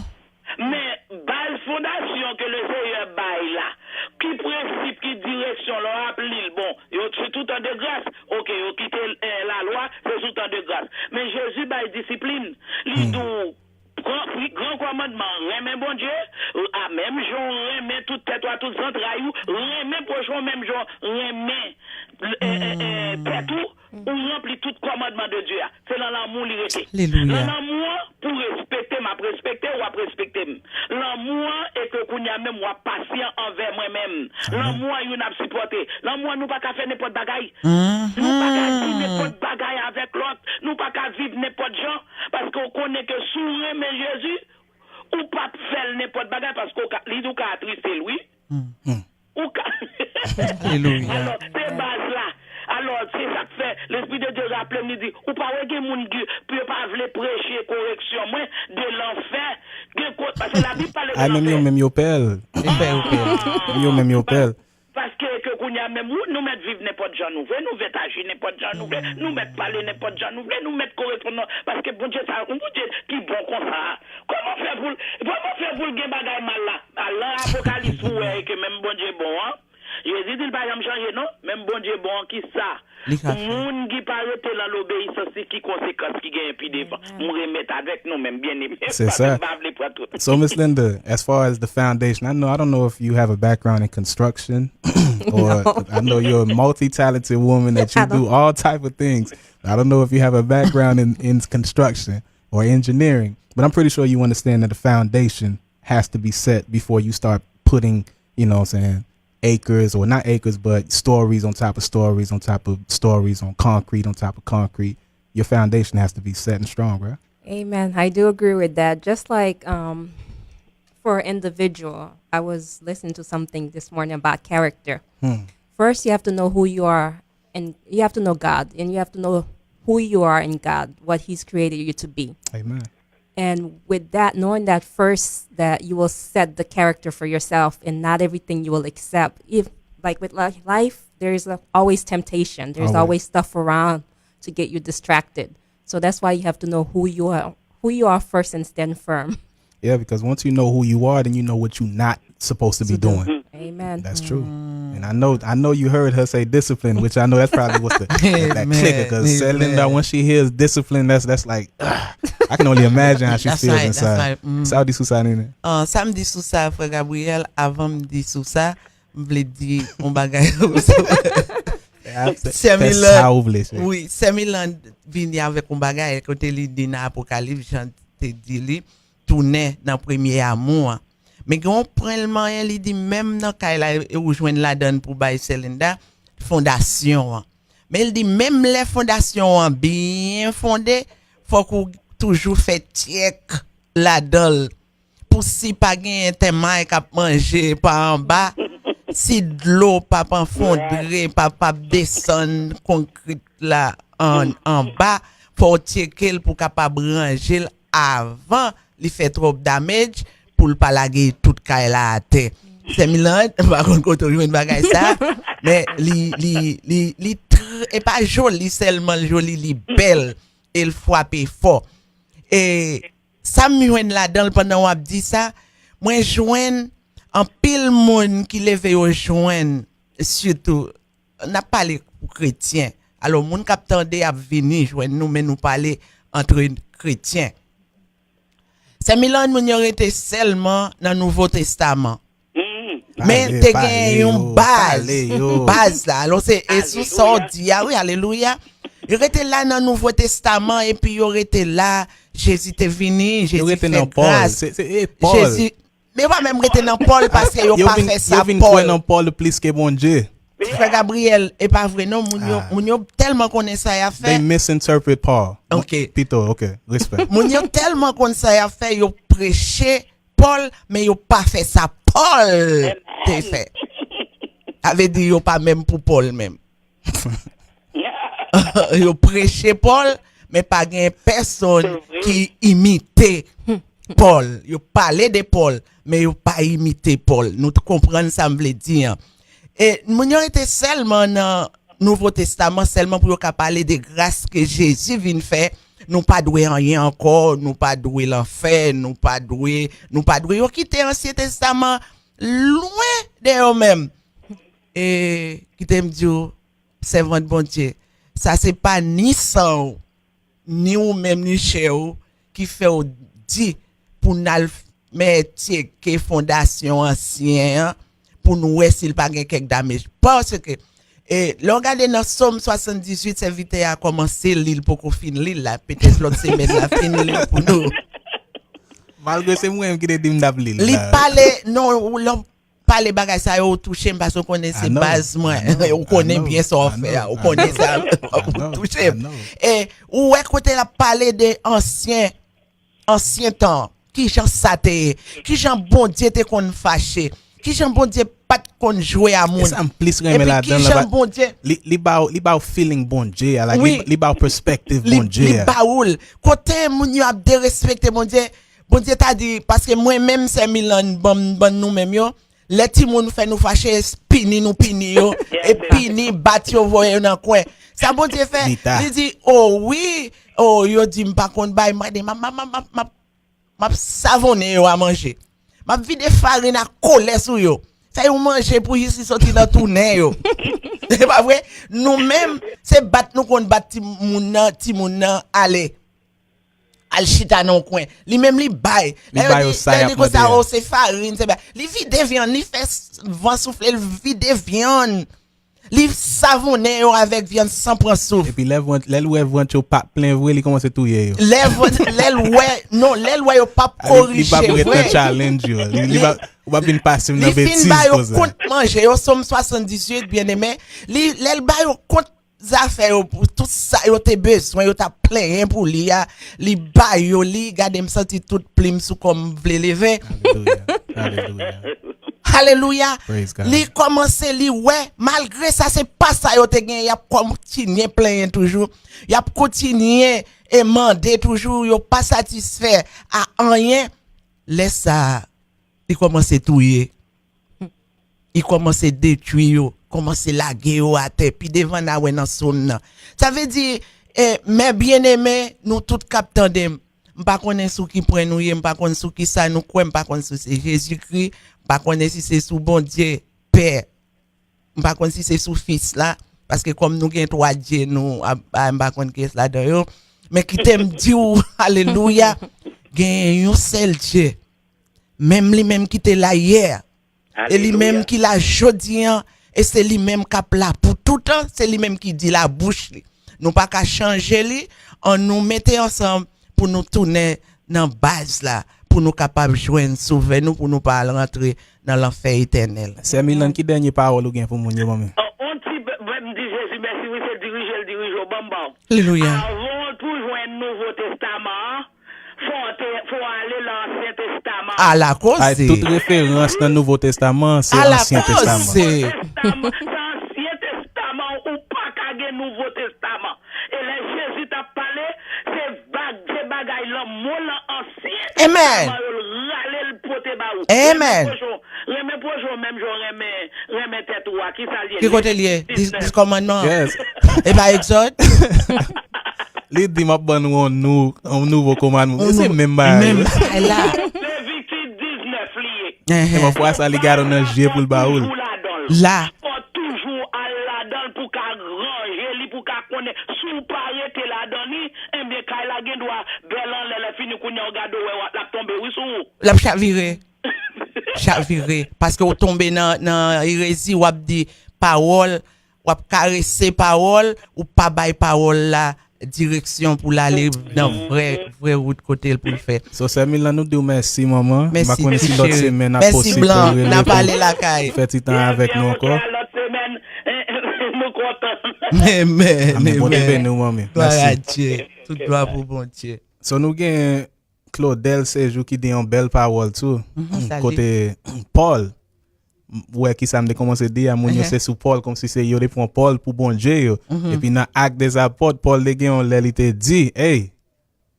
Men, baz fondasyon ke le Senyè bay la, ki prensip, ki direksyon, lè w ap li l, bon, yo se sou tan de gras, oke, yo kite, eh, lalwa, se sou tan de gras. Men Jezi bay disiplin, li di w, pran, pri, gran kòmandman, renmen Bondye, a menm jan w renmen tout tèt ou a, tout zantray ou, renmen pwochen w menm jan w renmen, eh, eh, eh, tèt ou, ou ranpli tout kòmandman de Dye a. Se nan lanmou li rete. Alelouya. Nan lanmou an, pou w respekte m, m ap respekte w, w ap respekte m. Lanmou an, e ke kounye a menm, w ap pasyan anvè mwen menm. Amèn. Lanmou an, youn ap sipòte. Lanmou an, nou pa ka fè nenpòt bagay. Nou pa ka di nenpòt bagay avèk lòt. Nou pa ka viv nenpòt jan. Paske w konnen ke si w renmen Jezi, ou p ap fè l nenpòt bagay, paske w ka, li di w ka atriste l, wi. Ou ka. Alelouya. Alò, se baz la. Alò, se sa k fè Lespri de Dye raple m, li di, ou pa wè gen moun ki, pou yo pa vle preche koreksyon mwen de lanfè, gen kote, paske Labib pale de lanfè. Ay, menm yo, menm yo pè l. Yo pè, yo pè l. Menm yo, menm yo pè l. Paske ke kounye a menm, ou, nou mèt viv nenpòt jan nou vle, nou mèt aji nenpòt jan nou vle, nou mèt pale nenpòt jan nou vle, nou mèt koresponn nan, paske Bondye sa, yon Bondye ki bon konsa. Kòman fè pou l, kòman fè pou l gen bagay mal la? Al nan Apokalips pou wè ke menm Bondye bon an. Jezi di l pa janm chanje non, menm Bondye bon an, kisa? Li ka fè. Moun ki pa rete nan lobeyisans li, ki konsekans ki genyen pi devan? M remèt avèk nou menm, byeneme. Se sa. Paske m pa vle pran tout. So, Miss Linda, as far as the foundation, I know, I don't know if you have a background in construction, or I know you're a multi-talented woman that you do all type of things. I don't know if you have a background in, in construction or engineering, but I'm pretty sure you understand that the foundation has to be set before you start putting, you know what I'm saying, acres, or not acres, but stories on top of stories on top of stories on concrete on top of concrete. Your foundation has to be set and strong, bro. Amen. I do agree with that. Just like um, for an individual, I was listening to something this morning about character. First, you have to know who you are, and you have to know God, and you have to know who you are in God, what He's created you to be. Amen. And with that, knowing that first, that you will set the character for yourself, and not everything you will accept. If, like with li- life, there is uh, always temptation, there's Always. Always stuff around to get you distracted. So that's why you have to know who you are, who you are first, and stand firm. Yeah, because once you know who you are, then you know what you're not supposed to be doing. Amen. That's true. And I know, I know you heard her say discipline, which I know that's probably what's the that, that clicker. Because Celinda, when she hears discipline, that's that's like ah, I can only imagine how she That's feels right, that's inside. Right. Mm. Sa w di sou sa, Nene? Uh, sa m di sou sa, frè Gabriel, avan m di sou sa, m vle di yon bagay. Sè Fè Milan, sa ou vle, se. Wi, Sè Milan vini avèk yon bagay kote li di nan Apokalips, Jan te di li, tounen nan premye amou an. Men gen yon pwen l manyen, li di menm nan kay la, e ou jwenn ladan l pou bay Celinda, fondasyon an. Men l di menm lè fondasyon an byen fonde, fòk ou toujou fè tchèk ladan l. Pou si pa genyen tèmay k ap manje pa anba, si dlo p ap anfondre, pa p ap desann konkrit la an anba, fò w tcheke l pou w kapab ranje l avan li fè twòp damage pou l pa lage tout kay la atè. Sè Milan, m pa konn kote w jwenn bagay sa, men li, li, li, li tr- e pa joli sèlman l joli, li bèl e l frape fò. E sa m jwenn ladan l pandan w ap di sa, mwen jwenn anpil moun ki leve yo jwenn, sitou, n ap pale pou kretyen. Alò, moun k ap tande ap vini jwenn nou, men nou pale antre kretyen. Sè Milan, moun yo rete sèlman nan Nouvo Testaman. Men te gen yon baz, baz la. Alò, se e sou sa w di a, wi, alelouya. Yo rete la nan Nouvo Testaman, epi yo rete la, Jezi te vini, Jezi fè gras. Jezi, men yo pa menm rete nan Pòl, paske yo pa fè sa Pòl. Nan Pòl plis ke Bondye. Frè Gabriel, e pa vre non, moun yo, moun yo tèlman konnen sa y ap fè. They misinterpret Paul. Ok. Pito, ok. Respect. Moun yo tèlman konn sa y ap fè, yo preche Pòl, men yo pa fè sa Pòl te fè. Sa vle di yo pa menm pou Pòl menm. Yo preche Pòl, men pa gen pèsonn ki imite Pòl. Yo pale de Pòl, men yo pa imite Pòl. Nou t konprann sa m vle di an. E moun yo rete sèlman nan Nouvo Testaman sèlman pou yo ka pale de gras ke Jezi vin fè. Nou pa dwe anyen ankò, nou pa dwe lanfè, nou pa dwe, nou pa dwe. Yo kite Ansyen Testaman lwen de yo menm. E kite m di w, sèvant Bondye, sa se pa ni san w, ni ou menm, ni chè w, ki fè w di pou n al mètyeke fondasyon ansyen an, pou n wè si l pa gen kèk damage. Paske, e, lè w gade nan Sòm swasanndizuit, sèvitè a kòmanse li, l poko fin li l la, petèt lòt semèn l a fin li l pou nou. Malgre se mwen menm ki te di m t ap li l. Li pale, non, lè w pale bagay sa yo, ou touche m, paske ou konnen se baz mwen. Ou konnen byen sa w ap fè a, ou konnen sa, ou touche m. E, ou wè kote l ap pale de ansyen, ansyen tan, kijan sa te ye, kijan Bondye te konn fache, kijan Bondye pa t konn jwe a moun. E sa m plis renmen ladan l, kijan Bondye. Li, li ba w, li ba w feeling Bondye a, like, li, li ba w perspective Bondye a. Li ba ou l. Kote moun yo ap derespekte Bondye, Bondye ta di, paske mwen menm, sè Milan, ban m, ban nou menm yo, lè timoun fè nou fache, pini nou pini yo, e pini, bat yo, voye yo nan kwen. Sa Bondye fè, li di, o wi, o, yo di m pa konn bay, m ap, m ap, m ap, m ap, m ap savonnen yo a manje. M ap vide farin ak kolè sou yo. Fè yo manje pou jis li soti nan tou nen yo. Se pa vre? Nou menm, se bat nou konn bat timoun nan, timoun nan ale. Al chita nan yon kwen. Li menm li bay. Lè yo di, lè yo di konsa, o, se farin, se bagay. Li vide vyann, li fè van soufle, li vide vyann. Li savonnen yo avèk vyann san pran souf. Epi lè vant, lè l wè vant yo p ap plen vre, li kòmanse touye yo. Lè vant, lè l wè, non, lè l wè yo p ap korije vre. Li p ap ret nan challenge yo. Li, li p ap, W ap vin pase m nan betiz konsa. Li fin ba yo kont manje yo, Sòm swasanndizuit, byeneme. Li, lè l ba yo kont zafè yo, pou tout sa yo te bezwen, yo t ap plenyen pou li a, li ba yo li. Gade, m santi tout plim sou kò m vle leve. Alelouya. Alelouya. Alelouya. Praise God. Li kòmanse, li wè, malgre sa, se pa sa yo te gen, y ap kontinye plenyen toujou. Y ap kontinye e mande toujou, yo pa satisfè a anyen. Lè sa a, li kòmanse touye. Li kòmanse detwi yo, kòmanse lage yo atè. Pi devan, n a wè nan Sòm nan. Sa vle di, e, mè byeneme, nou tout k ap tande m, m pa konnen sou ki pwen nou ye, m pa konn sou ki sa nou kwè, m pa konn si se Jezikri, m pa konnen si se sou Bondye Pè, m pa konn si se sou Fis la, paske kòm nou gen twa Dye, nou, a, a, m pa konn kiyès ladan yo. Men kite m di w, alelouya, gen yon sèl Dye. Menm li menm ki te la yè, e li menm ki la jodi an, e se li menm k ap la pou toutan, se li menm ki di la bouch li. Nou pa ka chanje li, ann nou mete ansanm pou nou tounen nan baz la, pou nou kapab jwenn sovè nou, pou nou pa al rantre nan lanfè etènèl. Sè Milan, ki dènye pawòl ou gen pou moun yo, manmi? On ti, m di Jezi mèsi, wi, se dirije l dirije w, ban m ba w. Alelouya. Avan w tou jwenn Nouvo Testaman an, fò w te, fò w ale nan Ansyen Testaman. Ala koze. Ay, tout referans nan Nouvo Testaman an, se Ansyen Testaman. Ala koze. Testaman, se Ansyen Testaman, ou pa ka gen Nouvo Testaman. E lè Jezi t ap pale, se bag, se bagay lanmò nan Ansyen Testaman yo l rale l pote ba ou. Amen. Renmen pwochen w, renmen pwochen w menm jan w renmen, renmen tèt ou a. Ki sa l ye? Ki kote l ye? Dis, dis kòmandman an. Yes. E pa Egzòd? Li di, "M ap ban nou yon nou, yon nouvo kòmandman." Men se menm bagay. Menm bagay la. Levitik diznèf li ye. Enhen. E pafwa sa, li gade w nan je pou l ba ou l. Toujou ladan l. La. Fò toujou al ladan l pou ka ranje li, pou ka konnen. Si w pa rete ladan li, enben, kay la gen dwa bèl anlè, lè fini kounye a w gade w wè w ap, l ap tonbe, wi, sou ou. L ap chavire. Chavire. Paske w tonbe nan, nan erezi, w ap di pawòl, w ap karese pawòl, ou pa bay pawòl la direksyon pou l ale nan vrè, vrè wout kote l pou l fè. So, Sè Milan, nou di w mèsi, manman. M pa konnen si lòt semèn ap posib pou w rele pou fè ti tan avèk nou ankò. Lòt semèn, nou kontan. Amen, amen. Bondye beni w, manmi. Glwa a Dye. Tout glwa pou Bondye. So, nou gen Claudel Sejou ki di yon bèl pawòl tou. Kote Pòl, m wè ki sa m te kòmanse di a, moun yo se sou Pòl, kòmsi se yo te pran Pòl pou Bondye yo. Epi nan Ak dè Apòt, Pòl te gen yon lè li te di, "Ey,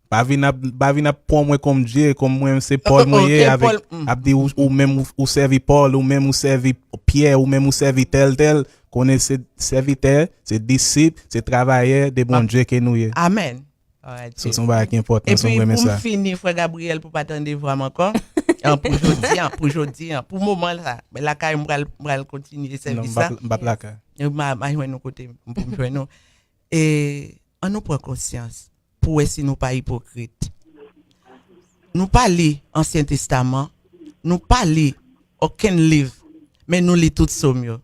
pa vin ap, pa vin ap pran mwen kòm Dye, kòm mwen se Pòl mwen ye," avèk, ap di ou, ou menm ou, ou sèvi Pòl, ou menm ou sèvi Pyè, ou menm ou sèvi tèl, tèl. Konnen se sèvitè, se disip, se travayè de Bondye ke nou ye. Amèn. Alright, so, se yon bagay ki enpòtan, so m renmen sa. Epi, pou m fini, frè Gabriel, pou pa tande vwa m ankò, an, pou jodi an, pou jodi an, pou moman la, men lakay, m pral, m pral kontinye sèvis la. Non, m p ap, m p ap lakay. M a, m a jwenn nou kote m pou m jwenn nou. E, ann nou pran konsyans, pou wè si nou pa ipokrit. Nou pa li Ansyen Testaman, nou pa li okenn liv, men nou li tout sòm yo.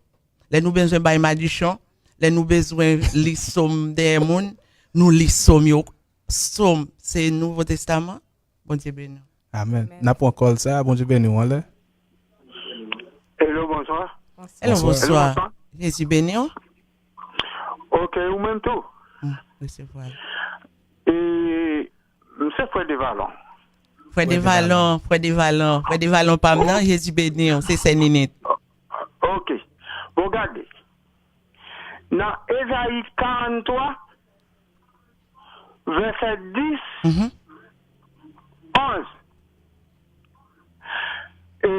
Lè nou bezwen bay madichon, lè nou bezwen li sòm dèyè moun, nou li sòm yo. Sòm, se Nouvo Testaman. Bondye beni w. Amèn. N ap pran kòl sa a, Bondye beni w anlè. Hello, bonswa. Hello, bonswa. Hello, bonswa. Jezi beni w. Ok, ou menm tou. Mm, resevwa l. E, m se frè Devalon. Frè Devalon, frè Devalon, frè Devalon pa m nan, Jezi beni w, se sè Ninit. Ok. Bon, gade. Nan Ezayi karanntwa, vèsè dis, onz. E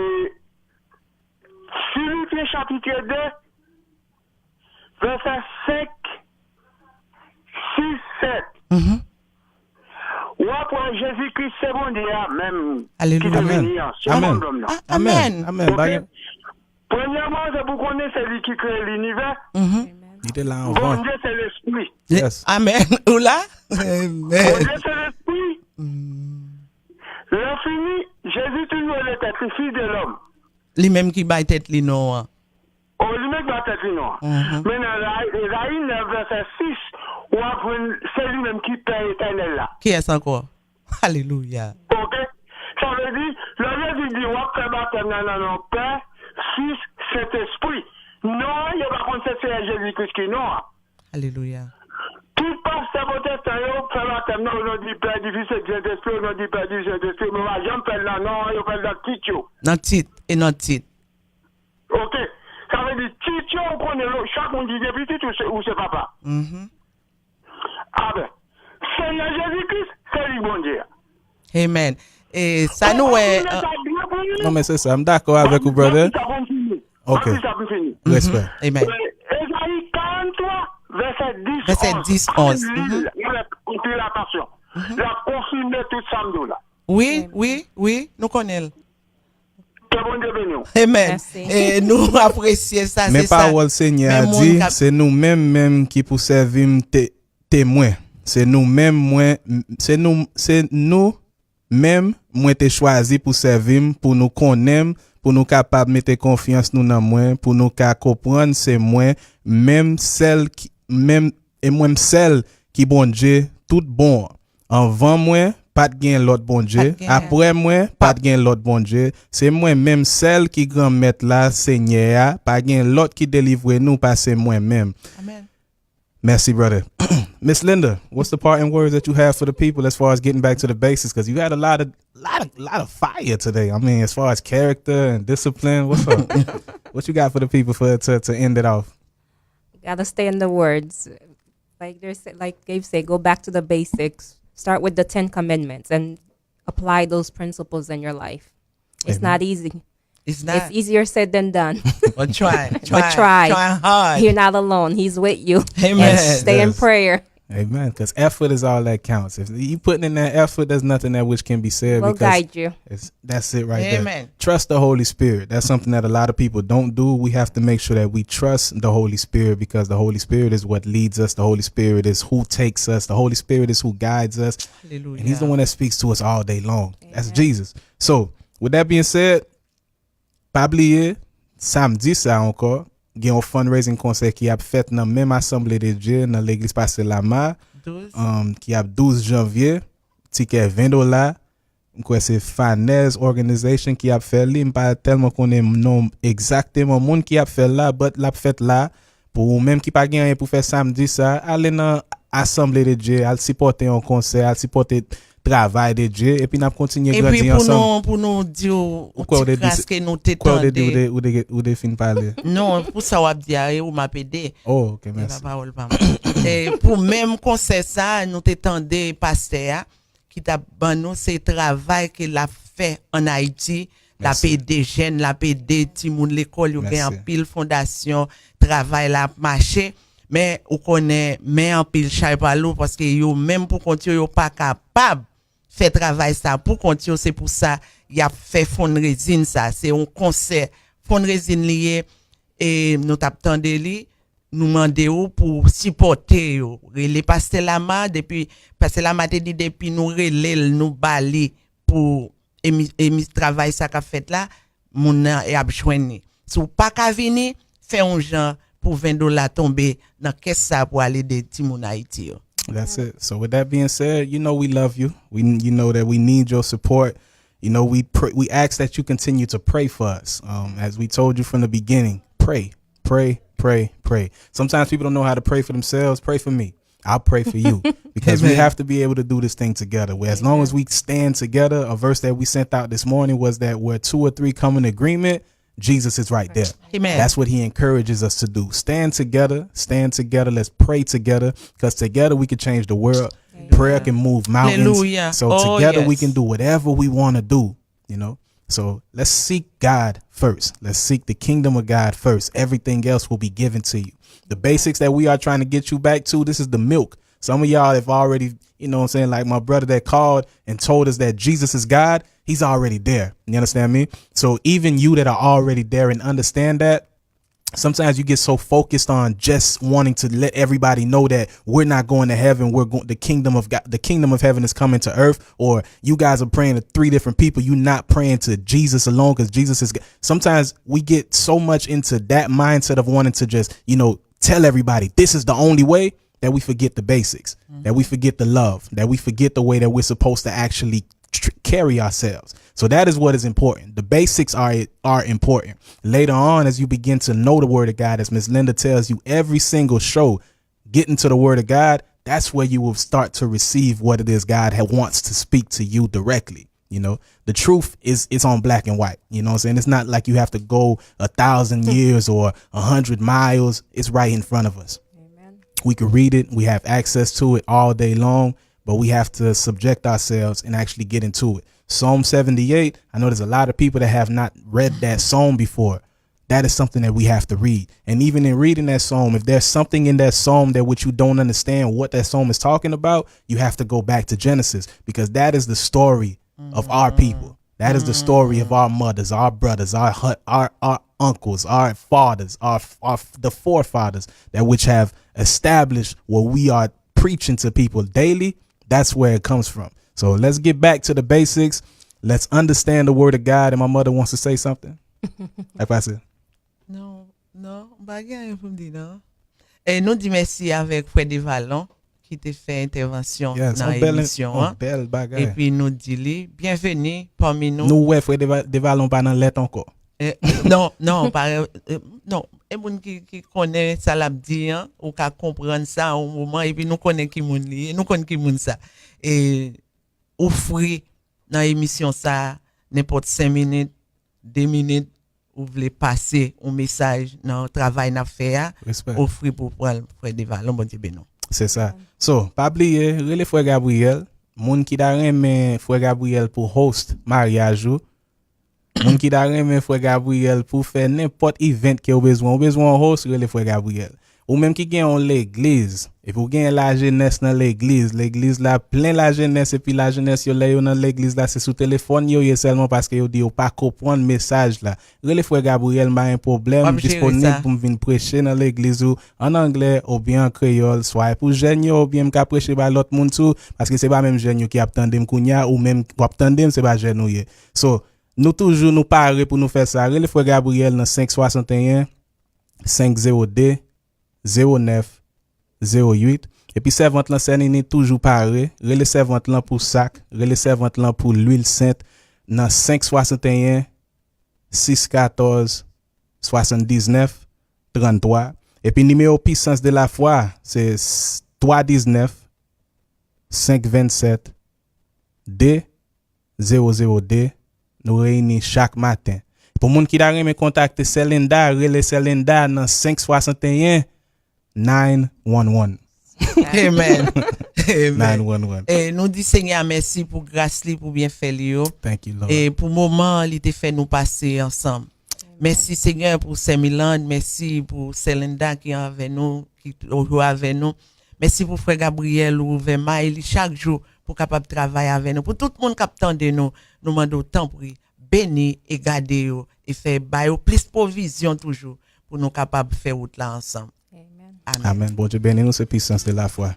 Filipyen chapit de, vèsè senk, sis, sèt. W ap wè Jezi Kris se Bondye a menm ki te vini an, se pa lòm nan. Amèn. Amèn. Ok? Premyèman, se pou konnen se li ki kreye linivè. Li te la anvan. Bondye se lespri. Yes. Amèn. Ou la? Amèn. Bondye se lespri. Lè fini, Jezi toujou rele tèt li fis de lòm. Li menm ki bay tèt li non an. O, li menm ki bay tèt li non an. Men nan Ezayi nèf vèsè sis, w ap jwenn se li menm ki Pè etènèl la. Kiyès ankò? Alelouya. Ok? Sa vle Jezi, lè Jezi di w ap fè batèm nan nan non Pè, Fis, Sentespri. Non an, yo pa konn se Seyè Jezi Kris ki non an. Alelouya. Tout pastè pwotestan yo fè batèm nan o non di Pè, di Fis e di Sentespri, o non di Pè, di Sentespri, men yo pa janm fè l nan non an, yo fè l nan tit yo. Nan tit, e nan tit. Ok. Sa vle di, tit yo ou konnen yo, chak moun di depi tit ou se, ou se papa. Mhm. Amen. Senyè Jezi Kris, se li Bondye a. Amen. E sa nou wè. Kontinye sa byen pou li. Non, men se sa. M dakò avèk ou, brother. Sa pou m fini. Ok. Sa pou m fini. Respè. Amen. Ezayi karannntwa, vèsè dis, Vèsè dis, onz. Anpil atansyon. L ap konfime tout sa m di w la. Wi, wi, wi, nou konnen l. Ke Bondye beni w. Amen. Mèsi. E nou apresye sa, Men se sa. Pawòl Senyè a Men moun di, k ap- se nou menm menm ki pou sèvi m te, temwen. Se nou menm mwen, se nou, se nou menm mwen te chwazi pou sèvi m, pou nou konnen m, pou nou kapab mete konfyans nou nan mwen, pou nou ka konprann se mwen menm sèl ki, menm, e mwen m sèl ki Bondye tout bon an. Anvan mwen, pa t gen lòt Bondye. Pa t gen. Apre mwen, pa t gen lòt Bondye. Se mwen menm sèl ki Granmèt la, Senyè a. Pa gen lòt ki delivre nou pase mwen menm. Amen. Merci, brother. Miss Linda, what's the parting words that you have for the people as far as getting back to the basics? Because you had a lot of, lot of, lot of fire today. I mean, as far as character and discipline, what's up? What you got for the people for to, to end it off? Gotta stay in the words. Like they're sa- like Gabe said, go back to the basics. Start with the Ten Commandments and apply those principles in your life. It's Amen. Not easy. It's It's not. Easier said than done. But try, try, But try. Try hard. You're not alone. He's with you. Amen. Yes, Stay in yes. Prayer. Amen. Because effort is all that counts. If you putting in that effort, there's nothing that which can be said We'll because guide you. It's, that's it right Amen. There. Trust the Holy Spirit. That's something that a lot of people don't do. We have to make sure that we trust the Holy Spirit because the Holy Spirit is what leads us. The Holy Spirit is who takes us. The Holy Spirit is who guides us. Alelouya. And he's the one that speaks to us all day long. That's Jesus. So, with that being said, pa bliye, samdi sa ankò, gen yon fundraising konsè ki ap fèt nan menm Asanble de Dye nan legliz Pastè Lama, Douz. um, ki ap douz janvye, tikè ven dola. M kwè se Fanez Organization ki ap fè li. M pa tèlman konnen non egzakteman moun ki ap fè l la, but l ap fèt la. Pou ou menm ki pa gen anyen pou fè samdi sa, ale nan Asanble de Dye, al sipòte yon konsè, al sipòte travay de Dye, epi n ap kontinye Epi grandi pou ansanm. Nou, pou nou di w Ou kwè ou te di ti kras ke nou te Kwè ou te di ou tande. te, ou te, ou te fin pale? Non, pou sa w ap di a, e ou m ap ede. Oh, ok, Se mèsi. pa pawòl pa m. E pou menm konsè sa, nou te tande pastè a, ki t ap ban nou se travay ke l ap fè ann Ayiti, l ap Mèsi. Ede jèn, l ap ede timoun lekòl, yo gen Mèsi. Anpil fondasyon, travay la ap mache, men ou konnen, men anpil chay pa lou, paske yo menm pou kont yo, yo pa kapab fè travay sa pou kont yo, se pou sa y ap fè fundraising sa, se yon konsè fundraising li ye, e nou t ap tande li, nou mande w pou sipòte yo. Rele Pastè Lama, depi Pastè Lama te di depi nou rele l, nou ba li pou emi, emi, travay sa k ap fèt la, moun nan y ap jwenn li. Si w pa ka vini, fè yon jan pou ven dola tonbe nan kès sa pou al ede timoun Ayiti yo. That's it. So with that being said, you know we love you. We you know that we need your support. You know we pray, we ask that you continue to pray for us. Um, as we told you from the beginning, pray, pray, pray, pray. Sometimes people don't know how to pray for themselves. Pray for me. I'll pray for you because we Amen. Have to be able to do this thing together. Where as long as we stand together, a verse that we sent out this morning was that where two or three come in agreement, Jesus is right there. Amen. That's what he encourages us to do. Stand together, stand together. Let's pray together because together we can change the world. Prayer can move mountains. Hallelujah. So Oh, together we yes. Can do whatever we want to do, you know? So let's seek God first. Let's seek the kingdom of God first. Everything else will be given to you. The basics that we are trying to get you back to, this is the milk. Some of y'all have already, you know what I'm saying, like my brother that called and told us that Jesus is God, he's already there. You understand me? So even you that are already there and understand that, sometimes you get so focused on just wanting to let everybody know that we're not going to heaven, we're going, the kingdom of God, the kingdom of heaven is coming to earth, or you guys are praying to three different people, you're not praying to Jesus alone because Jesus is. Sometimes we get so much into that mindset of wanting to just, you know, tell everybody this is the only way that we forget the basics, that we forget the love, that we forget the way that we're supposed to actually tr- carry ourselves. So that is what is important. The basics are are important. Later on, as you begin to know the word of God, as Miss Linda tells you every single show, get into the word of God, that's where you will start to receive what it is God ha- wants to speak to you directly. You know, the truth is it's on black and white. You know what I'm saying? It's not like you have to go a thousand years or a hundred miles. It's right in front of us. We can read it. We have access to it all day long, but we have to subject ourselves and actually get into it. Psalm seventy-eight, I know there's a lot of people that have not read that psalm before. That is something that we have to read. And even in reading that psalm, if there's something in that psalm that which you don't understand what that psalm is talking about, you have to go back to Genesis, because that is the story of our people. That is the story of our mothers, our brothers, our hu- our our uncles, our fathers, our our the forefathers that which have established what we are preaching to people daily. That's where it comes from. So let's get back to the basics. Let's understand the word of God. And my mother wants to say something. Like I said. Non, non, m pa gen anyen pou m di non. E nou di mèsi avèk Frè Devalon ki te fè entèvansyon Yes, nan on bèl, emisyon on an. Bèl bagay. Epi nou di li, byenveni pami nou. Nou wè Frè Deva- Devalon pa nan lèt ankò. Eh, non, non, pa, eh, non. E moun ki, ki konnen sa l ap di an, ou ka konprann sa an yon moman, epi nou konnen ki moun li ye, nou konn ki moun sa. E ou fri nan emisyon sa a, nenpòt senk minit, de minit, ou vle pase yon mesaj nan travay n ap fè a, Respè. Ou fri pou pran l, Frè Devalon, Bondye beni w. Se sa. So, pa bliye, rele Frè Gabriel. Moun ki ta renmen Frè Gabriel pou host maryaj ou. Moun ki ta renmen Frè Gabriel pou fè nenpòt event ke ou bezwen. Ou bezwen yon host, rele Frè Gabriel. Ou menm ki gen yon legliz, epi ou gen lajenès nan legliz, legliz la plen lajenès, epi lajenès yo, lè yo nan legliz la, se sou telefòn yo ye sèlman, paske yo di yo pa konprann mesaj la. Rele Frè Gabriel, m pa gen pwoblèm, W m ap jere disponib sa. Pou m vin preche nan legliz ou an anglè oubyen an kreyòl, swa e pou jèn yo, oubyen m ka preche bay lòt moun tou, paske se pa menm jèn yo ki ap tande m kounye a, ou menm w ap tande m, se pa jèn ou ye. So, nou toujou, nou pare pou nou fè sa. Rele Frè Gabriel nan senk swasanteyen, senk zewo de, zewo nèf, zewo uit. Epi sèvant lan, Sè Nini toujou pare. Rele sèvant lan pou sak, rele sèvant lan pou lwil sent nan senk swasanteyen, sis katòz, swasanndiznèf, tranntwa. Epi nimewo Puissance de la Foi, se s- twa diznèf, senk vennsèt, de zewo zewo de. Nou reyini chak maten. Pou moun ki ta renmen kontakte Sè Linda, rele Sè Linda nan senk swasanteyen, nine one one. Amen. Amen. Nine one one. E nou di Senyè a mèsi pou gras li, pou byenfè li yo. Thank you, Lord. E pou moman li te fè nou pase ansanm. Mèsi Senyè pou Sè Miland, mèsi pou Sè Linda ki avè nou, ki toujou avè nou. Mèsi pou Frè Gabriel, ou ouvè may li chak jou pou kapab travay avè nou. Pou tout moun k ap tande nou, nou mande w tanpri, beni e gade yo, e fè ba yo plis pwovizyon toujou pou nou kapab fè wout la ansanm. Amen. Amen. Bondye beni nou, se Puissance de la Foi.